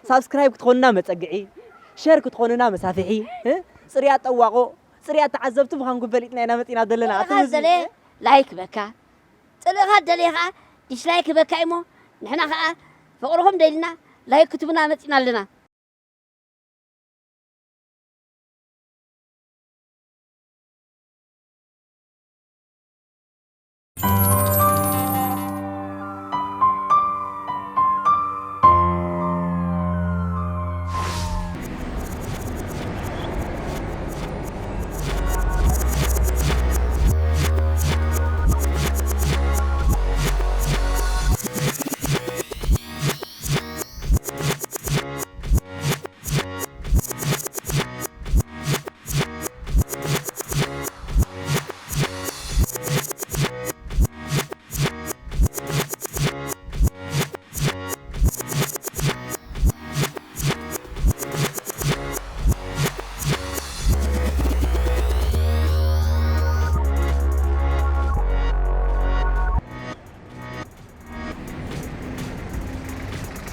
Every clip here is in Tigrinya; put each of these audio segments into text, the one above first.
ሳብስክራይብ ክትኾኑና መጸግዒ፣ ሸር ክትኾኑና መሳፍሒ፣ እ? ጽርያ ጠዋቆ፣ ጽርያ ተዓዘብቲ ምዃንኩም ፈሊጥና ኢና መጺና ዘለና። ኣቲ ደሊኻ ሙዚ፣ ደለ እ? ላይክ በካ። ጽልእኻ ደለ ኸኣ ዲስላይክ በካ እሞ ንሕና ኸኣ ፍቕርኹም ደሊና ላይክ ክትቡና መጺና ኣለና።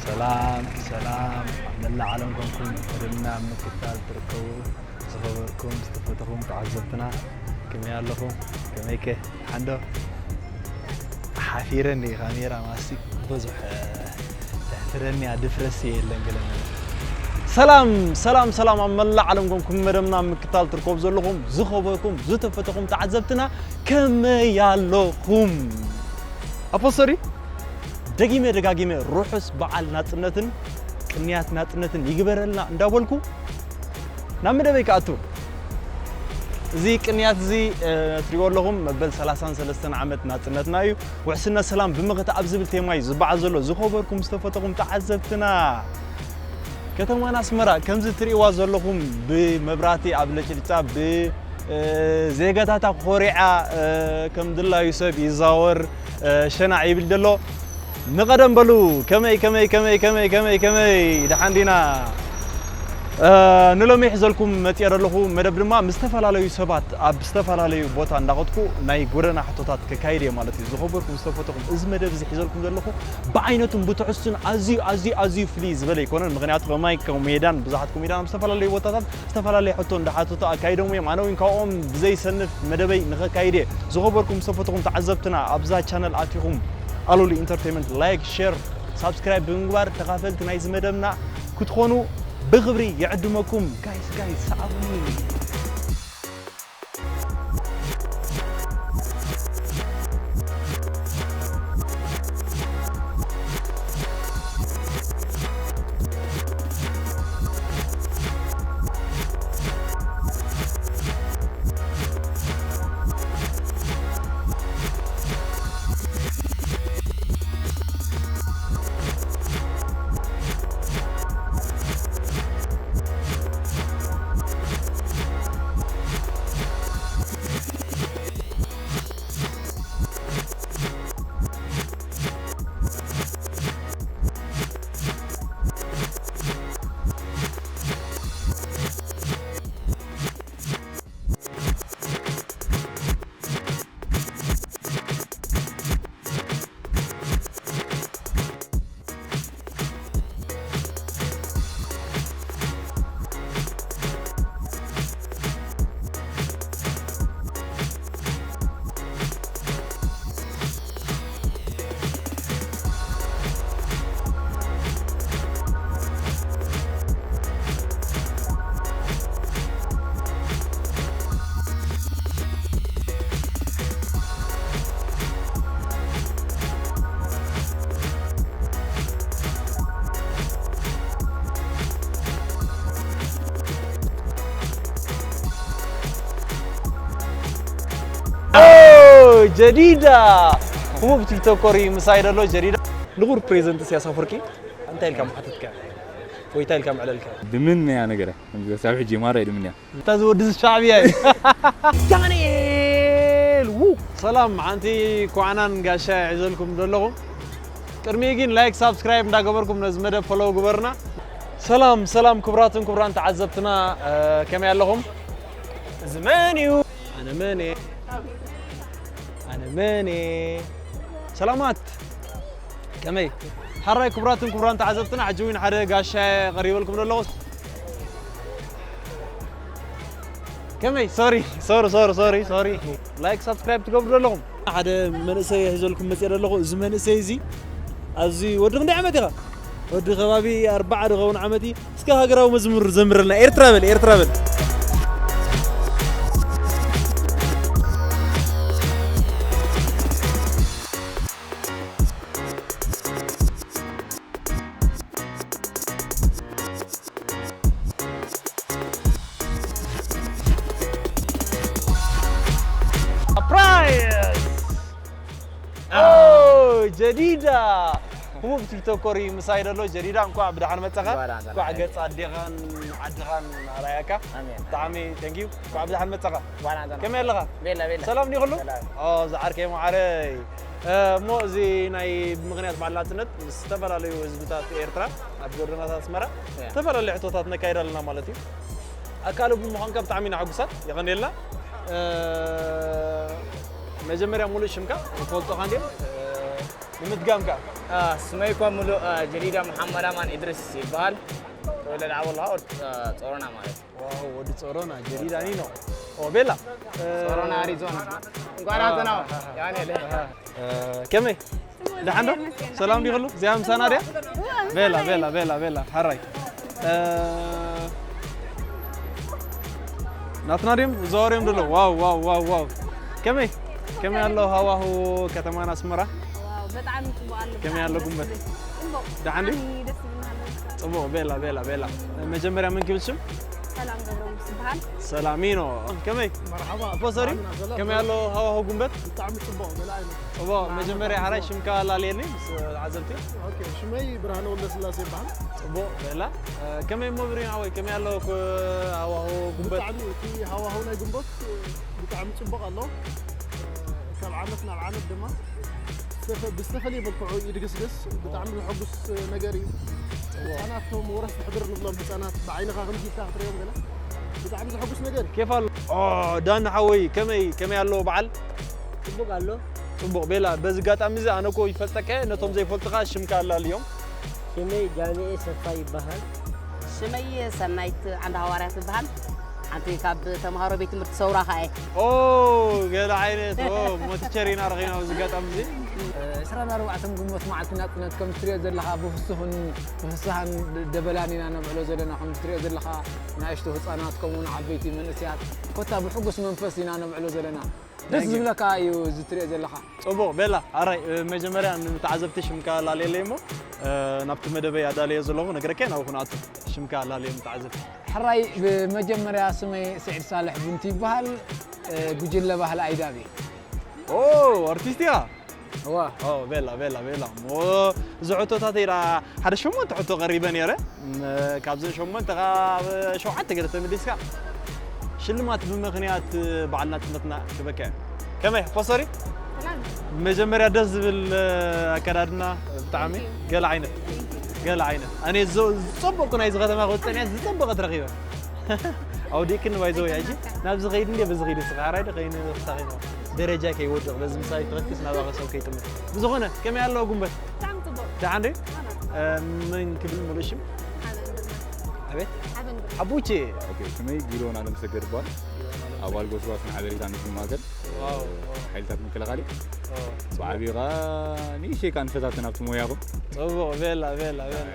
ሰላም፣ ሰላም፣ ኣብ መላእ ዓለም ኮንኩም መደብና ኣብ ምክትታል ትርከቡ ዝኸበርኩም ዝተፈተኹም ተዓዘብትና፣ ከመይ ኣለኹም? ከመይከ? ሓንዶ? ሓፊረ እንዲ ካሜራ ማስቲክ ብዙሕ፣ እ፣ ተሕፍረኒ፣ እ፣ ድፍረሲ የለን ገለ ነገር። ሰላም፣ ሰላም፣ ሰላም፣ ኣብ መላእ ዓለም ኮንኩም መደብና ኣብ ምክትታል ትርከቡ ዘለኹም ዝኸበርኩም ዝተፈተኹም ተዓዘብትና፣ ከመይ ኣለኹም? ኣፖስቶሪ፣ ደጊመ ደጋጊመ ርሑስ በዓል ናጽነትን ቅንያት ናጽነትን ይግበረልና እንዳበልኩ ናብ መደበይ ክኣቱ። እዚ ቅንያት እዚ፣ እ፣ ትሪእዎ ኣለኹም መበል ሰላሳን ሰለስተን ዓመት ናጽነትና እዩ። ውሕስነት ሰላም ብመኸተ ኣብ ዝብል ቴማ እዩ ዝበዓል ዘሎ። ዝኸበርኩም ዝተፈተኹም ተዓዘብትና፣ ከተማና ኣስመራ ከምዚ ትሪእዋ ዘለኹም ብመብራህቲ ኣብ ለጭልጫ ብ እ፣ ዜጋታታ ኮሪዓ፣ እ፣ ከም ድላዩ ሰብ ይዛወር፣ እ፣ ሸናዕ ይብል ደሎ። ንቐደም በሉ፣ ከመይ፣ ከመይ፣ ከመይ፣ ከመይ፣ ከመይ፣ ከመይ፣ ደሓን ዲና? እ፣ ንሎሚ ሒዘልኩም መጺአ ዘለኹ መደብ ድማ ምስ ዝተፈላለዩ ሰባት ኣብ ዝተፈላለዩ ቦታ እንዳኸድኩ ናይ ጎደና ሕቶታት ከካይድ እየ ማለት እዩ። ዝኸበርኩም ዝተፈተኹም፣ እዚ መደብ እዚ ሒዘልኩም ዘለኹ ብዓይነቱን ብትሕዝቱን ኣዝዩ፣ ኣዝዩ፣ ኣዝዩ ፍልይ ዝበለ ኣይኮነን። ምኽንያቱ ከማይ ኮሜድያን ብዙሓት ኮሜድያን ኣብ ዝተፈላለዩ ቦታታት ዝተፈላለየ ሕቶ እንዳሓተቱ ኣካይዶም እዮም። ኣነ እውን ካብኦም ብዘይሰንፍ መደበይ ንኸካይድ እየ። ዝኸበርኩም ዝተፈተኹም ተዓዘብትና ኣብዛ ቻነል ኣቲኹም ኣሉሊ ኢንተርቴይንመንት ላይክ፣ ሼር፣ ሳብስክራይብ ብምግባር ተኻፈልቲ ናይዚ መደብና ክትኾኑ ብኽብሪ ይዕድመኩም። ጋይስ፣ ጋይስ፣ ሰዓቡኒ። ኦ፣ ጀዲዳ! ህቡብ ቲክቶከር እዩ ምሳይ ዘሎ፣ ጀዲዳ። ንቑር ፕሬዘንት ኢሳያስ ኣፈወርቂ እንታይ ኢልካ ምሓተትካ? ወይ እንታይ ኢልካ ምዕለልካ? ድምንያ ነገረ። ክሳብ ሕጂ ማራ ይድምንያ። እታ ዝወዲ ሻዕብያ እዩ። ዳንኤል! ው! ሰላም፣ ሓንቲ ኳዕናን ጋሻ ሒዘልኩም ዘለኹ። ቅድሚ ግን ላይክ፣ ሳብስክራይብ እንዳገበርኩም ነዚ መደብ ፎሎው ግበርና። ሰላም፣ ሰላም ክቡራትን ክቡራን ተዓዘብትና፣ እ፣ ከመይ ኣለኹም? እዚ መን እዩ? ኣነ መን እየ? ኣነ መን እየ? ሰላማት! ከመይ? ሓራይ ክቡራትን ክቡራን ተዓዘብትና፣ ሕጂ እውን ሓደ ጋሻ ቀሪበልኩም ኣለኹ። ከመይ? ሶሪ ሶሪ ሶሪ ሶሪ ሶሪ። ላይክ ሳብስክራይብ ትገብሩ ኣለኹም። ሓደ መንእሰይ ሒዘልኩም መፅእ ኣለኹ። እዚ መንእሰይ እዚ ኣብዚ ወዲ ክንደይ ዓመት ኢኻ? ወዲ ከባቢ ኣርባዓ ዝኸውን ዓመት እዩ። እስከ ሃገራዊ መዝሙር ዘምረልና። ኤርትራ በል፣ ኤርትራ በል። ፕራይስ! ኦ፣ ጀዲዳ! ህቡብ ቲክቶከር እዩ ምሳይ ዘሎ። ጀዲዳ፣ እንኳዕ ብደሓን መጻኻ። እንኳዕ ደሓን እንኳዕ መጻኻ። ገጽ ኣዴኻን ዓድኻን ኣርኣያካ። ኣሜን። ብጣዕሚ ቴንክ ዩ። እንኳዕ ብደሓን መጻኻ። እንኳዕ ደሓን ከመይ ኣለኻ? ቤላ፣ ቤላ። ሰላም ድዩ ኩሉ? ሰላም። ኦ፣ ዝዓርከይ መዓረይ። እ፣ እሞ እዚ ናይ ብምኽንያት በዓል ናጽነት ምስ ዝተፈላለዩ ህዝብታት ኤርትራ ኣብ ጎደናታት ኣስመራ ያ። ዝተፈላለዩ ሕቶታት ነካይድ ኣለና ማለት እዩ። ኣካሉ ብምዃንካ ብጣዕሚ ኢና ሕጉሳት። የቐንየልና። እ፣ መጀመርያ ሙሉእ ሽምካ ይፈልጡኻ እንድዮም? እ፣ ንምድጋምካ። አ፣ ስመይ እኳ ሙሉእ፣ አ፣ ጀዲዳ መሓመድ ኣማን ኢድሪስ ይበሃል። ተወለደ ዓወልሃ ወድ፣ አ፣ ጾሮና ማለት እዩ። ዋው፣ ወዲ ጾሮና፣ ጀዲዳ ኒኖ። ኦ፣ ቤላ። እ፣ ጾሮና ኣሪዞና። እንኳን ኣተናው። አ፣ ያኔ ለ። አ፣ እ፣ ከመይ? ደሓን ዶ? ሰላም ዲኹሉ? እዚኣ ምሳና ድያ? ቤላ፣ ቤላ፣ ቤላ፣ ቤላ። ሓራይ። እ፣ ናትና ድዮም? ዘዋርዮም ደሎ። ዋው፣ ዋው፣ ዋው፣ ዋው። ከመይ? ከመይ ኣሎ ሃዋሁ ከተማና ኣስመራ? ዋው፣ በጣም ጽቡቅ ኣሎ። ከመይ ኣሎ ጉንበት? ጽቡቅ። ደሓን ድዩ? ብጣዕሚ ደስ ይብል ኣሎ። ጽቡቅ፣ ቤላ፣ ቤላ፣ ቤላ። መጀመርያ መን ክብል ሽም? ሰላም ገብረሙስ ይበሃል። ሰላሚኖ። ከመይ? መርሓባ። ኣቦ ሰሪ? ሰላም ኢና፣ ሰላም። ከመይ ኣሎ ሃዋሁ ጉንበት? ብጣዕሚ ጽቡቅ፣ ገለ ዓይነት። ጽቡቅ። መርሓባ፣ መጀመርያ ሓራይ ጽቡቅ። ሽምካ ላለየኒ ምስ ተዓዘብቲ። ኦኬ፣ ሽመይ ብርሃነ ወልደስላሴ ይበሃል። ጽቡቅ፣ ቤላ። እ፣ ከመይ እሞ ብሪና ወይ ከመይ ኣሎ ኮ-፣ ሃዋሁ ጉንበት? ብጣዕሚ እቲ ሃዋሁ ናይ ጉንበት፣ እ፣ ብጣዕሚ ጽቡቅ ኣሎ። እ፣ ካብ ዓመት ናብ ዓመት ድማ ዝተፈ-፣ ብዝተፈለየ መልክዑ ይድግስግስ። ብጣዕሚ ዘሐጉስ ነገር እዩ። እዎ። ህጻናት እቶም ወረስቲ ሕድር ንብሎም ህጻናት ብዓይንኻ ከምዚ ኢልካ ክትሪኦም ገለ ብጣዕሚ ዘሐጉስ ነገር እዩ። ኬፍ ኣሎ። ኦ፣ ዳኒ ሓወይ፣ ከመይ፣ ከመይ ኣሎ በዓል? ጽቡቅ ኣሎ። ጽቡቅ። ቤላ፣ በዚ ኣጋጣሚ እዚ ኣነ እኮ ይፈልጠካ እየ፣ ነቶም ዘይፈልጡኻ ሽምካ ኣላልዮም። ሽመይ ጃሚኤ ሰፋ ይበሃል። ሽመይ ሰናይት ዓንደ ሃዋርያት ይበሃል። ሓንቲ ካብ ተምሃሮ ቤት ትምህርቲ ሰውራ ኸኣ እየ። ኦ፣ ገለ ዓይነት፣ ኦ፣ ሞቲቸር ኢና ረኺብና ኣብዚ ኣጋጣሚ እዚ። እ፣ ዕስራን ኣርባዕተን ግንቦት መዓልቲ ናጽነት ከም ትሪኦ ዘለኻ ብፍስሁን ብፍስሃን ደበላን ኢና ነብዕሎ ዘለና። ከም ትሪኦ ዘለኻ ንኣሽቱ ህጻናት ከምኡ እውን ዓበይቲ መንእሰያት ኮታ ብሕጉስ መንፈስ ኢና ነብዕሎ ዘለና። ደስ Thank you። ዝብለካ እዩ እዚ ትሪኦ ዘለኻ። ጽቡቕ ቤላ፣ ኣራይ፣ እ፣ መጀመርያ ንተዓዘብቲ ሽምካ ላለየለይ እሞ፣ እ፣ ናብቲ መደበይ ኣዳልዮ ዘለኹ ነገረከ ናብኡ ክንኣቱ። ሽምካ ላለዮም ተዓዘብቲ። ሕራይ፣ ብመጀመርያ ስመይ ስዒድ ሳልሕ ቡንቲ ይበሃል። እ፣ ጉጅለ ባህሊ ኣይዳብ እየ። ኦ፣ ኣርቲስት ኢኻ? እዋ። ኦ፣ ቤላ፣ ቤላ፣ ቤላ። እሞ እዚ ሕቶታት ኢላ ሓደ ሸሞንተ ሕቶ ቀሪበ ነይረ። ም፣ ካብዘን ሸሞንተ ካብ ሸውዓተ ገለ ተመሊስካ ሽልማት ብምኽንያት በዓል ናጽነትና ክበካ እየ። ከመይ፣ ፎሶሪ? ሰላም። መጀመርያ ደስ ዝብል ኣከዳድና ብጣዕሚ። Thank you። ገለ ዓይነት። Thank you። ገለ ዓይነት። ኣነ ዝ-፣ ዝጸበቕኩ ናይዚ ከተማ ክወጽእ እየ፣ ዝጸበቐት ረኺበ። ኣውዲእክኒ ባይ ዘ ወይ ሕጂ። ናብዚ ኸይድ እንዴ፣ በዚ ኸይድ እስኻ፣ ሕራይ ዶ ኸይኑ፣ ክሳኺ ነው። ደረጃ ከይወድቕ፣ በዚ ምሳይ ክረክስ ናባኸ ሰብ ከይጥምት። ብዝኾነ፣ ከመይ ኣለዋ ጉንበት? ብጣዕሚ ጽቡቕ። ደሓን ድዩ? ኣና። እ፣ መን ክብል ሙሉእ ሽም? ሓበን ግርማ። ኣቤት? ሓበን ግርማ። ሓቡቼ። ኦኬ፣ ስመይ ጊዶን ኣለምሰገድ ይበሃል። ኣባል ጎስጓስን ሓበሬታን ንግዲ ማእከል፣ ዋው፣ ዋው። ሓይልታት ምክልኻል እዩ። ዋው። ብዓቢኡ ኸኣ ንእሽተይ ከኣ ንፈታተን ኣብቲ ሞያኹም። ጽቡቕ፣ ቤላ፣ ቤላ፣ ቤላ።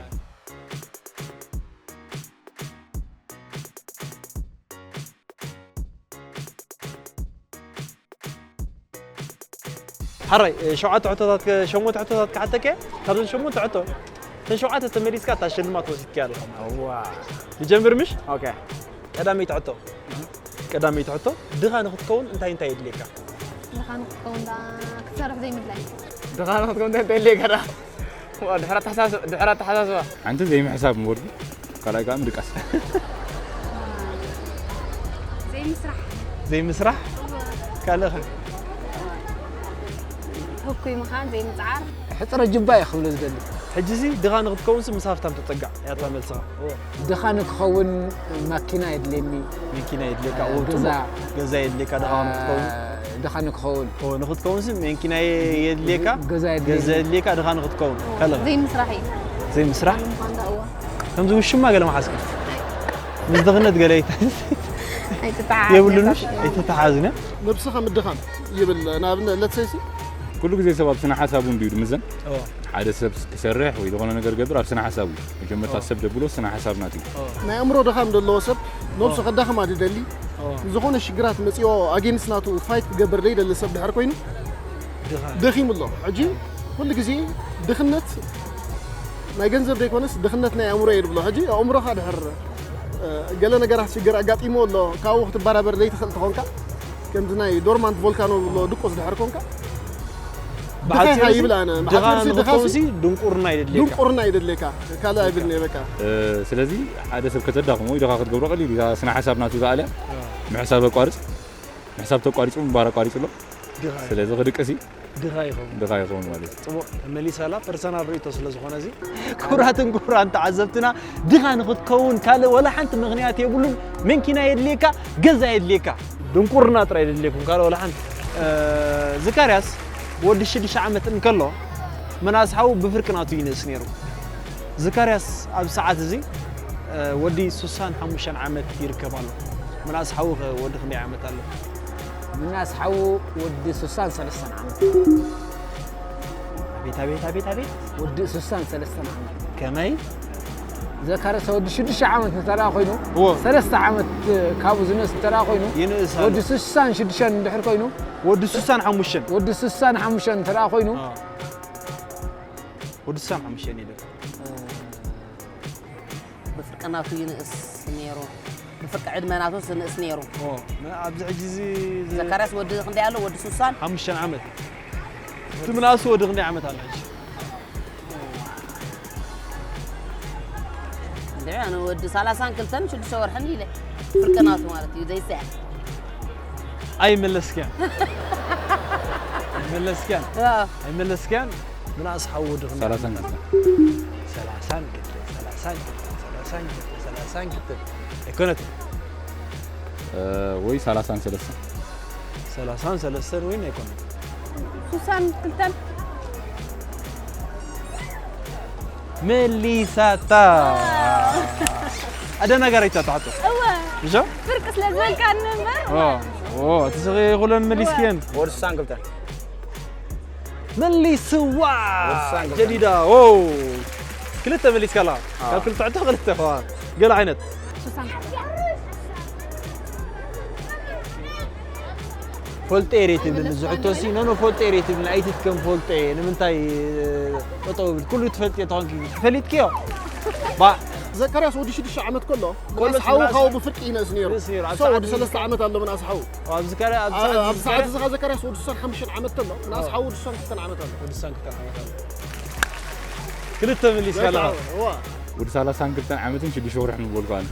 ሓራይ፣ እ፣ ሸውዓተ ሕቶታት ከ-፣ ሸሞንተ ሕቶታት ክሓተከ፣ ካብዘን ሸሞንተ ሕቶ፣ እተን ሸውዓተ ተመሊስካ እታ ሽልማት ወሲድካያ ኣለኻ ማለት እዩ። እዋ። ንጀምር ምሽ? ኦኬ። ቀዳመይቲ ሕቶ። ቀዳመይቲ ሕቶ፣ ድኻ ንኽትከውን እንታይ እንታይ የድልየካ? ድኻ ንኽትከውን ደኣ ክትሰርሕ ዘይምድላይ። ድኻ ንኽትከውን እንታይ እንታይ የድልየካ ደኣ? ዋ፣ ድሕሪ ኣተሓሳስ-፣ ድሕሪ ኣተሓሳስባ። ሓንቲ ዘይምሕሳብ ምወዱ፣ ካልኣይ ከኣ ምድቃስ። ዘይምስራሕ። ዘይምስራሕ? እወ። ካልእ ኸ? ህኩይ ምዃን፣ ዘይምጽዓር። ሕጽረ ጅባ እየ ክብሎ ዝደሊ። ሕጂሲ ድኻ ንኽትከውንሲ ምስ ሃፍታም ተጸጋዕ እያ እታ መልስኻ። እወ። ድኻ ንክኸውን ማኪና የድልየኒ። መኪና የድልየካ፣ እ፣ እወ፣ ገዛ። ጽቡቕ። ገዛ የድልየካ ድኻ እ፣ ንኽትከውን። ድኻ ንክኸውን። ንክትከውንሲ መንኪና የድልየካ፣ ገዛ የድልየኒ። ገዛ የድልየካ ድኻ ንክትከውን። ከለኻ ዘይምስራሕ እዩ። ዘይምስራሕ ምኳን ዳእዋ ከምዚ ውሽማ ገለ መሓዝካ ምስ ድኽነት ገለ ኣይተ- ኣይትተሓሓዝ የብሉን ነዛ ምሽ ኣይተተሓዝነ ነብስኻ ምድኻም ይብል። ንኣብነት ለትሰይሲ ኩሉ ግዜ ሰብ ኣብ ስነ ሓሳቡ እንድዩ ድምዘን። ሓደ ሰብ ክሰርሕ ወይ ዝኾነ ነገር ገብር ኣብ ስነ ሓሳቡ እዩ። መጀመርታ ሰብ ደብሎ ስነ ሓሳብ ናት እዩ። ናይ ኣእምሮ ድኻም ዘለዎ ሰብ ነብሱ ከዳኽማ ድደሊ ዝኾነ ሽግራት መፅኦ ኣጌንስት ናቱ ፋይት ክገብር ዘይደሊ ሰብ ድሕር ኮይኑ ደኺሙ ኣሎ። ሕጂ ኩሉ ግዜ ድኽነት ናይ ገንዘብ ዘይኮነስ ድኽነት ናይ ኣእምሮ እየ ድብሎ። ሕጂ ኣእምሮኻ ድሕር ገለ ነገራት ሽግር ኣጋጢሞ ኣሎ ካብኡ ክትበራበር ዘይትኽእል ተኾንካ ከምዚ ናይ ዶርማንት ቮልካኖ ብሎ ድቁስ ድሕር ኮንካ ብሓጺሩ ድኻ ይብል ኣነ። ድኻ ብሓጺሩ ድኻሲ ንኽትከውንሲ ድንቁርና ይደልየካ ድንቁርና ይደልየካ ካልእ ኣይብልን እየ በቃ። ስለዚ ሓደ ሰብ ከተዳኽሞ ወይ ድኻ ክትገብሮ ቀሊል እዩ። ስነ ሓሳብ ናቱ ዝኣለ ምሕሳብ ኣቋርጽ ምሕሳብ ተቋሪጹ ምንባር ኣቋሪጹ ኣሎ። ስለዚ ክድቅስ እዩ ድኻ ይኸውን ድኻ ይኸውን ማለት እዩ። ጽቡቕ ተመሊሳላ ፐርሰናል ርእይቶ ስለ ዝኾነ እዚ ክቡራትን ክቡራን ተዓዘብትና ድኻ ንኽትከውን ካልእ ወላ ሓንቲ ምኽንያት የብሉን። መንኪና የድልየካ፣ ገዛ የድልየካ፣ ድንቁርና ጥራይ የድልየኩም ካልእ ወላ ሓንቲ። እ፣ ዘካርያስ ወዲ ሽዱሽተ ዓመት እንከሎ ምናስ ሓው ብፍርቂ ናቱ ይንእስ ነይሩ። ዘካርያስ ኣብ ሰዓት እዚ እ፣ ወዲ ሱሳን ሓሙሽተን ዓመት ይርከብ ኣሎ። ምናስ ሓው ኸ ወዲ ክንደይ ዓመት ኣሎ? ምናስ ሓው ወዲ ሱሳን ሰለስተን ዓመት ኣቤት ኣቤት ኣቤት ኣቤት ወዲ ሱሳን ሰለስተን ዓመት ከመይ ዘካርያስ ወዲ ሽዱሽተ ዓመት እንተደኣ ኮይኑ እዎ። ሰለስተ ዓመት ካብኡ ዝነስ እንተደኣ ኮይኑ ይንእስ ኣሎ። ወዲ ሱሳን ሽዱሽተን እንድሕር ኮይኑ ወዲ ሱሳን ሓሙሽተን ወዲ ሱሳን ሓሙሽተን እንተደኣ ኮይኑ አ። ወዲ ሱሳን ሓሙሽተን ይደል ብፍርቂ ናቱ ይንእስ ነይሩ። ብፍርቂ ዕድመ ናቱስ ይንእስ ነይሩ። ኦ፣ ነ- ኣብዚ ሕጂ እዚ እዚ ዘካርያስ ወዲ ክንደይ ኣሎ? ወዲ ሱሳን ሓሙሽተን ዓመት እቲ ምናሱ ወዲ ክንደይ ዓመት ኣሎ ሕጂ እንደ ኣነ ወዲ ሰላሳን ክልተን ሽዱሽተ ወርሕን ኢለ ፍርቂ ናቱ ማለት እዩ ዘይስዕር ኣይመለስክያን ኣይመለስክያን ኣይመለስክያን ምናስ ሓው ወዲ ክንደይ ሰላሳን ዓመት ኣሎ? ሰላሳን ክልተ ሰላሳን ክልተ ሰላሳን ክልተ ሰላሳን ክልተ ኣይኮነትን ወይ ሰላሳን ሰለስተን ሰላሳን ሰለስተን ወይ ኣይኮነትን ሱሳን ክልተን መሊሳታ ኣደናጋሪት እያ ትሓቶ እወ እዞ ፍርቂ ስለ ዝበልካ ንበር ኦ እቲ ስኺ ኩለን መሊስክየን ወዲ ሱሳን ክልተ መሊስዋ ወሳኝ ጉዳይ። ጀዲዳ ኦ ክልተ መሊስካ ኣላ ካብ ክልተ ዕቶ ክልተ ኸዋ ገለ ዓይነት ሱሳን ፈልጠ እየ ትብል እዚ ሕቶ ሲ ኖኖ ፈልጠ እየ ትብል ኣይትትከም ፈልጠ እየ ንምንታይ ጠጠው ብል ኩሉ ትፈልጥ እየ ተኾንኪ ፈሊጥክዮ ባ ዘካርያስ ወዲ ሽዱሽተ ዓመት ከሎ ከሎ ምናስ ሓዉ ምናስ ካብኡ ብፍርቂ ይነእስ ነይሩ ይነእስ ነይሩ። ኣብ So ሰዓት ወዲ እዚ ሰለስተ ዓመት ኣሎ ምናስ ሓዉ ኣብዚ ካለ ኣብ ኣብ ሰዓት ኣብዚ እዚ ሰዓት ካለ እዚ ኸዓ ዘካርያስ ወዲ ሱሳን ሓሙሽተ ዓመት ከሎ ምናስ ሓዉ ወዲ ሱሳን ክልተን ዓመት ኣሎ ወዲ ሳን ክልተ ዓመት ኣሎ ክልተ መሊስካ ኣለኻ እዋ ወዲ ሰላሳን ክልተን ዓመትን ሽዱሽተ ወርሕን ምበልኩ ኣነ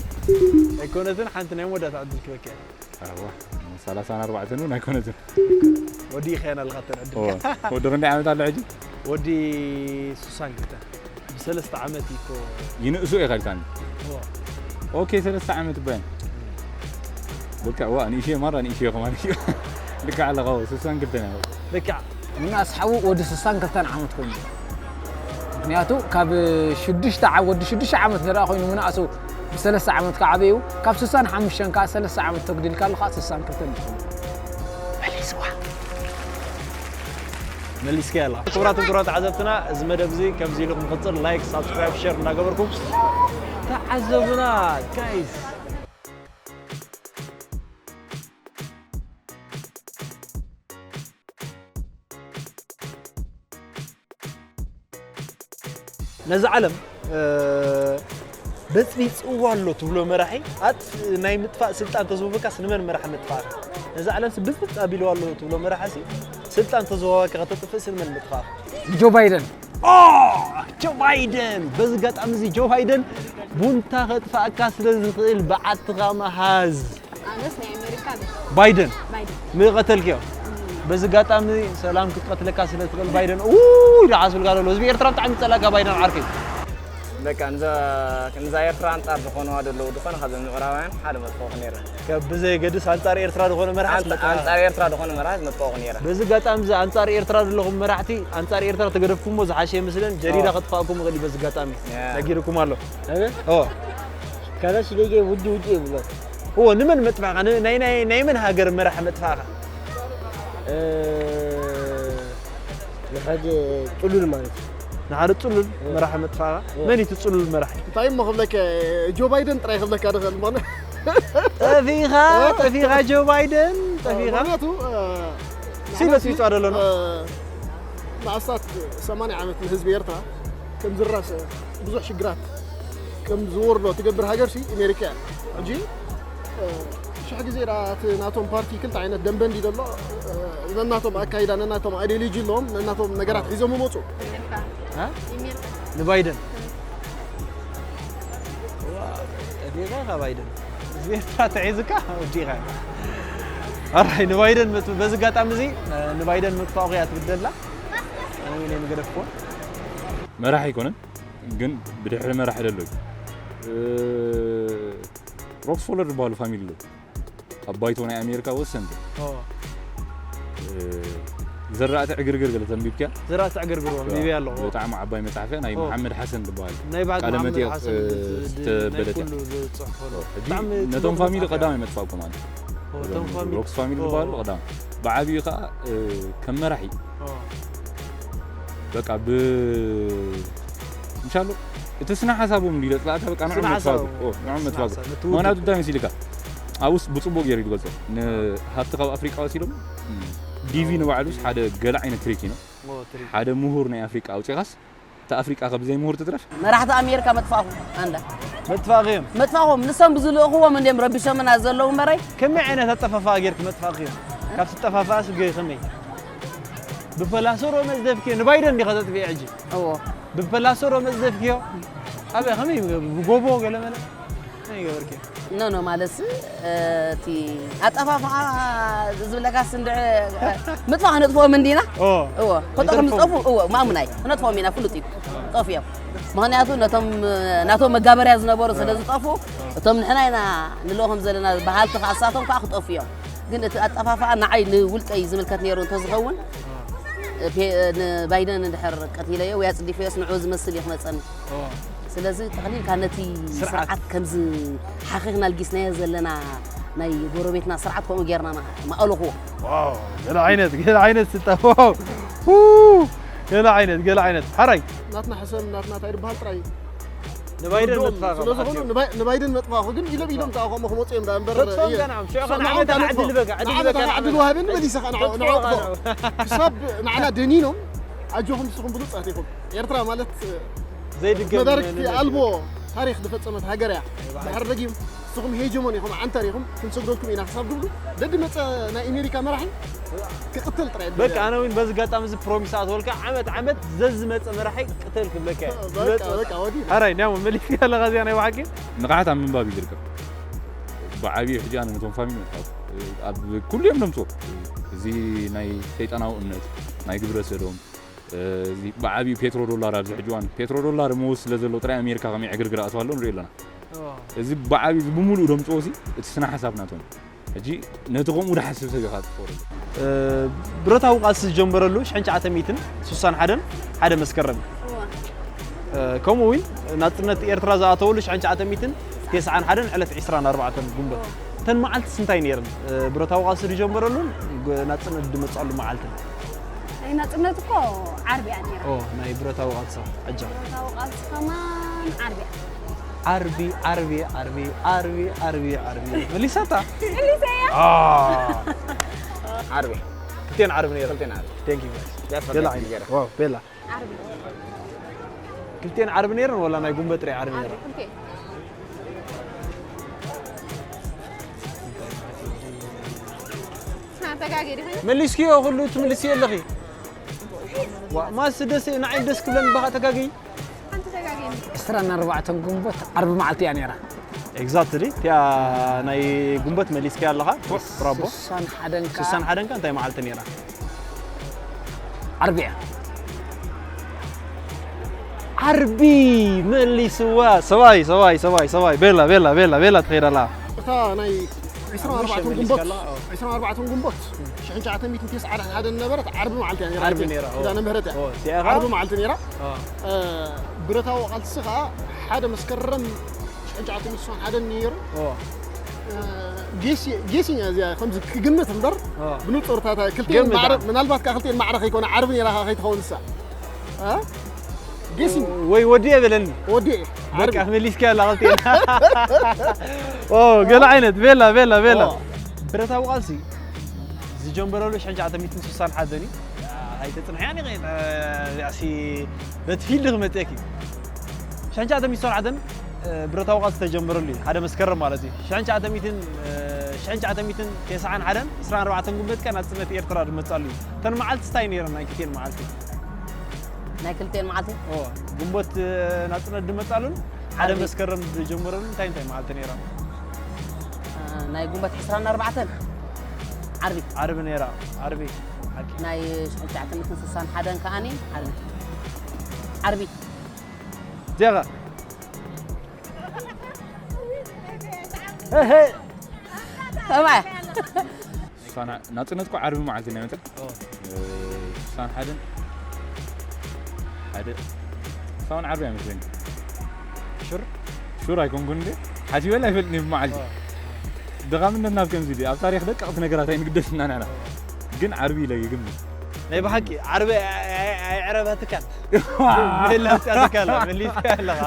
ኣይኮነትን ሓንቲ ናይ መወዳእታ ዕድል ክበኪያ ኣዋ ሰላሳን ኣርባዕተን እውን ኣይኮነትን ወዲ ይኸያን ኣለኻ ተን ዕድል እዋ። ወዲ ክንደይ ዓመት ኣሎ ሕጂ ወዲ ሱሳን ክልተ ብሰለስተ ዓመት እዩ እኮ ይንእሱ እየ ካልካኒ እዋ። ኦኬ ሰለስተ ዓመት እባይ በቃ ዋ ንእሽዮ ማራ ንእሽዮ ከማን እዩ ልክዕ ኣለኻ ሱሳን ክልተን ኣለኹ ልክዕ ምናስ ሓዉ ወዲ ስሳን ክልተን ዓመት ኮይኑ ምክንያቱ ካብ ሽዱሽተ ዓ- ወዲ ሽዱሽተ ዓመት ንረኣ ኮይኑ ምናእሱ ብሰለስተ ዓመት ከዓበዩ ካብ ስሳን ሓሙሽተን ከዓ ሰለስተ ዓመት ተጉዲልካ ኣለካ ስሳን ክልተን ይኸውን መሊስዋ መሊስካ ያላ ክቡራትን ክቡራት ተዓዘብትና እዚ መደብ እዚ ከምዚ ኢሉ ክምቅፅል ላይክ ሳብስክራይብ ሸር እናገበርኩም ተዓዘቡና ጋይስ ነዚ ዓለም በፅቢፅዋ ኣሎ ትብሎ መራሒ ኣት ናይ ምጥፋእ ስልጣን ተዝህቡካስ ንመን መራሒ ምጥፋእ ነዚ ዓለም ብፅብፅ ኣቢልዋ ኣሎ ትብሎ መራሒ ሲ ስልጣን ተዝህባካ ከተጥፍእ ሲ ንመን ምጥፋእ ጆ ባይደን ኦ ጆ ባይደን በዚ ጋጣሚ እዚ ጆ ባይደን ቡንታ ከጥፋእካ ስለ ዝኽእል ብዓትኻ መሃዝ ኣነስ ናይ ኣሜሪካ ባይደን ባይደን ምቐተልክዮ በዚ ጋጣሚ ሰላም ክትቀትለካ ስለ ትኽእል ባይደን ውይ ደሓስብልካ ዘሎ ህዝቢ ኤርትራ ብጣዕሚ ይፀላእካ ባይደን ዓርከይ በቃ ንዛ ንዛ ኤርትራ ኣንጻር ዝኾነዋ ዘለዉ ዝኾነ ካብዞም ምዕራባውያን ሓደ መጥፋእኹ ነይረ። ካብ ብዘየገድስ ኣንጻር ኤርትራ ዝኾነ መራሒ ኣንጻ- ኣንጻር ኤርትራ ዝኾነ መራሒ መጥፋእኹ ነይረ። በዚ ኣጋጣሚ እዚ ኣንጻር ኤርትራ ዘለኹም መራሕቲ ኣንጻር ኤርትራ ተገደፍኩሞ ዝሓሸ ይመስለን። ጀሪዳ ኦ። ከጥፋእኩም ይኽእል እዩ። በዚ ኣጋጣሚ ያ። ነጊርኩም ኣሎ። ኣበ ኦ ካላሽ ደገ ውዲ ውዲ ይብሎ። እዎ ንመን መጥፋእኻ? ን- ናይ ናይ ናይ መን ሃገር መራሒ መጥፋእኻ? ንሓደ ጥሉል ማለት እዩ። ንሓደ ጥሉል መራሒ መጥፋእኻ? መን እዩ እቲ ጥሉል መራሒ? እንታይ እሞ ክብለከ ጆ ባይደን ጥራይ ክብለካ ድኽእል ምኾነ ጠፊኻ ጠፊኻ ጆ ባይደን ጠፊኻ ምክንያቱ ሲበስ ይጫ ደለና ንኣስታት ሰማንያ ዓመት ንህዝቢ ኤርትራ ከም ዝራሰ ብዙሕ ሽግራት ከም ዝወርዶ ትገብር ሃገር ሲ ኣሜሪካ እያ ሕጂ ሽሕ ግዜ ደኣ እቲ ናቶም ፓርቲ ክልተ ዓይነት ደንበ እንዲ ዘሎ ነናቶም ኣካይዳ ነናቶም ኣይዲዮሎጂ ኣለዎም ነናቶም ነገራት ሒዞም ይመፁ ንባይደን ጠፊእካ ካብ ባይደን ህዝቢ ኤርትራ ተሒዝካ ወዲእካ ኣራይ ንባይደን በዚ ኣጋጣሚ እዚ ንባይደን ምጥፋእኩ እያ ትብል ዘላ ኣነ ናይ ምገደፍኩ መራሒ ኣይኮነን ግን ብድሕሪ መራሒ ደሎ እዩ ሮክስፎለር ዝበሃሉ ፋሚሊ ኣለዉ ኣብ ባይቶ ናይ ኣሜሪካ ወሰንቲ ዘራእቲ ዕግርግር ገለ ተንቢብክያ ዘራእቲ ዕግርግር ኣንቢበ ኣለኹ ብጣዕሚ ዓባይ መፅሓፍያ ናይ መሓመድ ሓሰን ዝበሃል ናይ ባዕዲ ቃለ መሓመድ መጥየቕ ሓሰን ዝተበለትያ ነቶም ፋሚሊ ቀዳማይ መጥፋእኩም ኣለ ሮክስ ፋሚሊ ዝበሃሉ ቀዳማይ ብዓብዩ ከዓ ከም መራሒ በቃ ብ እንሻሎ እቲ ስነ ሓሳቦም እንዲ ለጥላእካ በቃ ንዑ መጥፋቱ ንዑ መጥፋቱ ምክንያቱ እንታይ መሲልካ ኣብስ ብፅቡቅ ገይሩ ይገልፆ ንሃብቲ ካብ ኣፍሪቃ ወሲዶም ዲቪ ንባዕሉስ ሓደ ገለ ዓይነት ትሪክ እዩ ሓደ ምሁር ናይ ኣፍሪቃ ኣውፂኻስ እቲ ኣፍሪቃ ካብ ዘይምሁር ትትረፍ መራሕቲ ኣሜሪካ መጥፋእኹ ኣንዳ መጥፋእኽዮም መጥፋእኹም ንሶም ብዝልእኽዎም እንድዮም ረቢሾምና ዘለዉ እምበረይ ከመይ ዓይነት ኣጠፋፍኣ ጌርክ መጥፋእኽዮም ካብ ትጠፋፍኣስ ገይ ከመይ ብፈላሶ ሮ መዝደፍክዮ ንባይደን እንዲኻ ተጥፍኤ ሕጂ እዎ ብፈላሶ ሮ መዝደፍክዮ ኣበይ ከመይ ብጎቦ ገለመለ ከመይ ገበርክዮ ኖ ኖ ማለትስ እቲ ኣጠፋፍኣ ዝብለካስ እንድዒ ምጥፋእ ክነጥፍኦም እንዲና እዎ ከጠቕ ንጠፉ እዎ ማእሙናይ ክነጥፍኦም ኢና ፍሉጥ እዩ ጠፍዮም ምክንያቱ ነቶም ናቶም መጋበርያ ዝነበሩ ስለ ዝጠፉ እቶም ንሕና ኢና ንልእኾም ዘለና በሃልቲ ከዓ እሳቶም ከዓ ክጠፉ እዮም ግን እቲ ኣጠፋፍኣ ንዓይ ንውልቀይ ዝምልከት ነይሩ እንተዝኸውን ባይደን እንድሕር ቀቲለዮ ወይ ኣፅዲፈዮስ ንዑ ዝመስል እዩ ክመፀኒ ስለዚ ጠቕሊልካ ነቲ ስርዓት ከምዚ ሓኺኽና ልጊስናዮ ዘለና ናይ ጎረቤትና ስርዓት ከምኡ ጌርና ማእለኽዎ ገለ ዓይነት ገለ ዓይነት ስጠ ገለ ዓይነት ገለ ዓይነት ሓራይ ናትና ሕሰም ናትና እንታይ ዝበሃል ጥራይ ንባይደን መጥፋእኻ ስለ ዝኾኑ ንባይ- ንባይደን መጥፋእኹ ግን ኢሎም ኢሎም ከዓ ከምኡ ክመፁ እዮም ዳኣ እምበር ፈትፎም እየ- ገና ሽዑ ንዓኻ ከነዓመት ንዓኻ ዕድል በቃ ዕድል ዕድል በቃ በቃ ዕድል ወሃብን መሊሰኻ ንዓኡ ንዓኡ ጥፎ ክሳብ ንዓና ደኒኖም ኣጆኹም ንስኹም ብሉፃት ኢኹም ኤርትራ ማለት ዘይድገም መዳርግቲ ኣልቦ ታሪክ ዝፈፀመት ሃገር እያ ድሕር ደጊም ንስኹም ሄጀሞን ኢኹም ዓንተር ኢኹም ክንሰግደልኩም ኢና ክሳብ ድብሉ ደድመፀ ናይ ኣሜሪካ መራሒ ክቕተል ጥራይ በቃ ኣነ እውን በዚ ኣጋጣሚ እዚ ፕሮሚስ ኣትወልካ ዓመት ዓመት ዘዝመፀ መራሒ ቅተል ክብለካ እየ በቃ በቃ ወዲና ሓራይ ኒያሞ መሊስካ ኣለኻ እዚኣ ናይ ብሓቂ ንቕሓት ኣብ ምንባብ እዩ ዝርከብ ብዓብዩ ሕጂ ኣነ ነቶም ፋሚሊ መጥፋት ኣብ ኩሉ እዮም ደምፅዎ እዚ ናይ ሰይጣናዊ እምነት ናይ ግብረ ሰዶም ብዓብዩ ፔትሮ ዶላር ኣብዚ ሕጂ እዋን ፔትሮ ዶላር መወስ ስለ ዘሎ ጥራይ ኣሜሪካ ከመይ ዕግርግር ኣእትዋ ኣሎ ንሪኦ ኣለና እዚ ብዓብዩ እዚ ብምሉኡ ደምፅዎ ሲ እቲ ስነ ሓሳብ ናቶም ሕጂ ነቲ ከምኡ ድሓስብ ሰብ ኢኻ ትፈሩ ብረታዊ ቃልሲ ዝጀመረሉ ሽሕን ትሽዓተ ሚእትን ስሳን ሓደን ሓደ መስከረም እዩ። ከምኡ እውን ናፅነት ኤርትራ ዝኣተወሉ ሽሕን ትሽዓተ ሚእትን ተስዓን ሓደን ዕለት ዕስራን ኣርባዕተን ጉንበት እተን መዓልትስ እንታይ ነይረን? ብረታዊ ቃልሲ ዝጀመረሉን ናፅነት ዝመፀሉ መዓልትን ናይ ናፅነት እኮ ዓርቢ እያ ነይራ። ናይ ብረታዊ ቃልሲ ዕጃ ብረታዊ ቃልሲ ከማን ዓርቢ እያ። ዓርቢ ዓርቢ ዓርቢ ዓርቢ ዓርቢ ዓርቢ መሊሳታ መሊሰያ ዓርቢ ክልቴን ዓርቢ ነይረ ክልቴን ዓርቢ thank you guys ገለ ዓይነት ዋው ቤላ ዓርቢ ክልቴን ዓርቢ ነይረን ወላ ናይ ጉንበት ርያ ዓርቢ ነይረ መሊስክዮ ኩሉ ትምልስዮ ኣለኺ ማስ ደስ ንዓይ ደስ ክብለኒ ባኻ ተጋግይ ዕስራን ኣርባዕተን ግንቦት ዓርቢ መዓልቲ እያ ነይራ። Exactly እቲኣ ናይ ግንቦት መሊስካያ ኣለኻ። ብራቦ። ስሳን ሓደን ከኣ ስሳን ሓደን ከኣ እንታይ መዓልቲ ነይራ? ዓርቢ እያ። ዓርቢ መሊስዋ። ሰባይ ሰባይ ሰባይ ሰባይ ቤላ ቤላ ቤላ ቤላ ትኸይድ ኣላ። እታ ናይ ዕስራን ኣርባዕተን ግንቦት ዕስራን ኣርባዕተን ግንቦት ሽሕን ትሽዓተ ሚእትን ተስዓን ሓደን ነበረት ዓርቢ መዓልቲ እያ ነይራ። ዓርቢ ነይራ፣ ኦ። እዛ ነምህረት እያ። ኦ፣ እዚኣ ኸኣ? ዓርቢ መዓልቲ ነይራ። ኦ። እ፣ ብረታዊ ቃልሲ ኸኣ ሓደ መስከረም ሽሕን ትሽዓተ ሚእትን ስሳን ሓደን ነይሩ። ኦ። እ፣ ጌሲ ጌሲኛ እዚኣ ከምዚ ክግምት እምበር ኦ። ብንጹር እታ ክልቲኤን ገምት ማዕረ ኣነ። ምናልባት ከኣ ክልቲኤን ማዕረ ከይኮነ ዓርቢ ነይራ ከኣ ከይትኸውን ንሳ። እ? ጌሲኝ ወይ ወዲኤ በለኒ። ወዲኤ በቃ መሊስካ ያላ ክልቲኤን። ኦ፣ ገለ ዓይነት ቤላ ቤላ ቤላ። ኦ። ብረታዊ ቃልሲ ዝጀመረሉ ሽሕን ትሽዓተ ሚእትን ስሳን ሓደን እዩ። ኣይተጽንሕያን ኢኺ፣ እ፣ ያሲ በቲ ፊልድ ክመጽእኪ። ሽሕን ትሽዓተ ሚእትን ስሳን ሓደን፣ እ፣ ብረታዊ ቃልሲ ተጀመረሉ እዩ። ሓደ መስከረም ማለት እዩ። ሽሕን ትሽዓተ ሚእትን፣ እ፣ ሽሕን ትሽዓተ ሚእትን ተስዓን ሓደን፣ ዕስራን ኣርባዕተን ግንቦት ከኣ ናጽነት ኤርትራ ዝመጻሉ እዩ። እተን መዓልቲ እንታይ ነይረን ናይ ክልቲኤን መዓልቲ? ናይ ክልቲኤን መዓልቲ? ኦ፣ ግንቦት፣ እ፣ ናጽነት ዝመጻሉን ሓደ ዓርቢ። መስከረም ዝጀመረሉን እንታይ እንታይ መዓልቲ ነይራ? እ፣ ናይ ግንቦት ዕስራን ኣርባዕተን ዓርቢ። ዓርቢ ነይራ፣ ዓርቢ። ሓቂ። ናይ ሽሕን ትሽዓተ ሚእትን ስሳን ሓደን ከኣኒ ዓርቢ። ዓርቢ። ዜጋ። ከማይ። ሳና ናጽነት እኮ ዓርቢ መዓልቲ ናይ መጸ ኦ። ሳን ሓደን ሓደ ሳን ዓርቢ ኣይመስለኒ። ሹር? ሹር ኣይኮንኩን እንዴ? ሓሲበላ ኣይፈልጥን እየ ብመዓልቲ። ኦ። ድኻምነት ናብ ከምዚ ድዩ? ኣብ ታሪኽ ደቀቕቲ ነገራት ኣይንግደስና ንሕና። ግን ዓርቢ ኢለ ይግምት። ናይ ብሓቂ ዓርቢ ኣይ- ኣይ- ኣይ- ኣይዕረበትካን። ሜላ ኣምጽኣትካ ኣላ፣ መሊስካ ኣለኻ።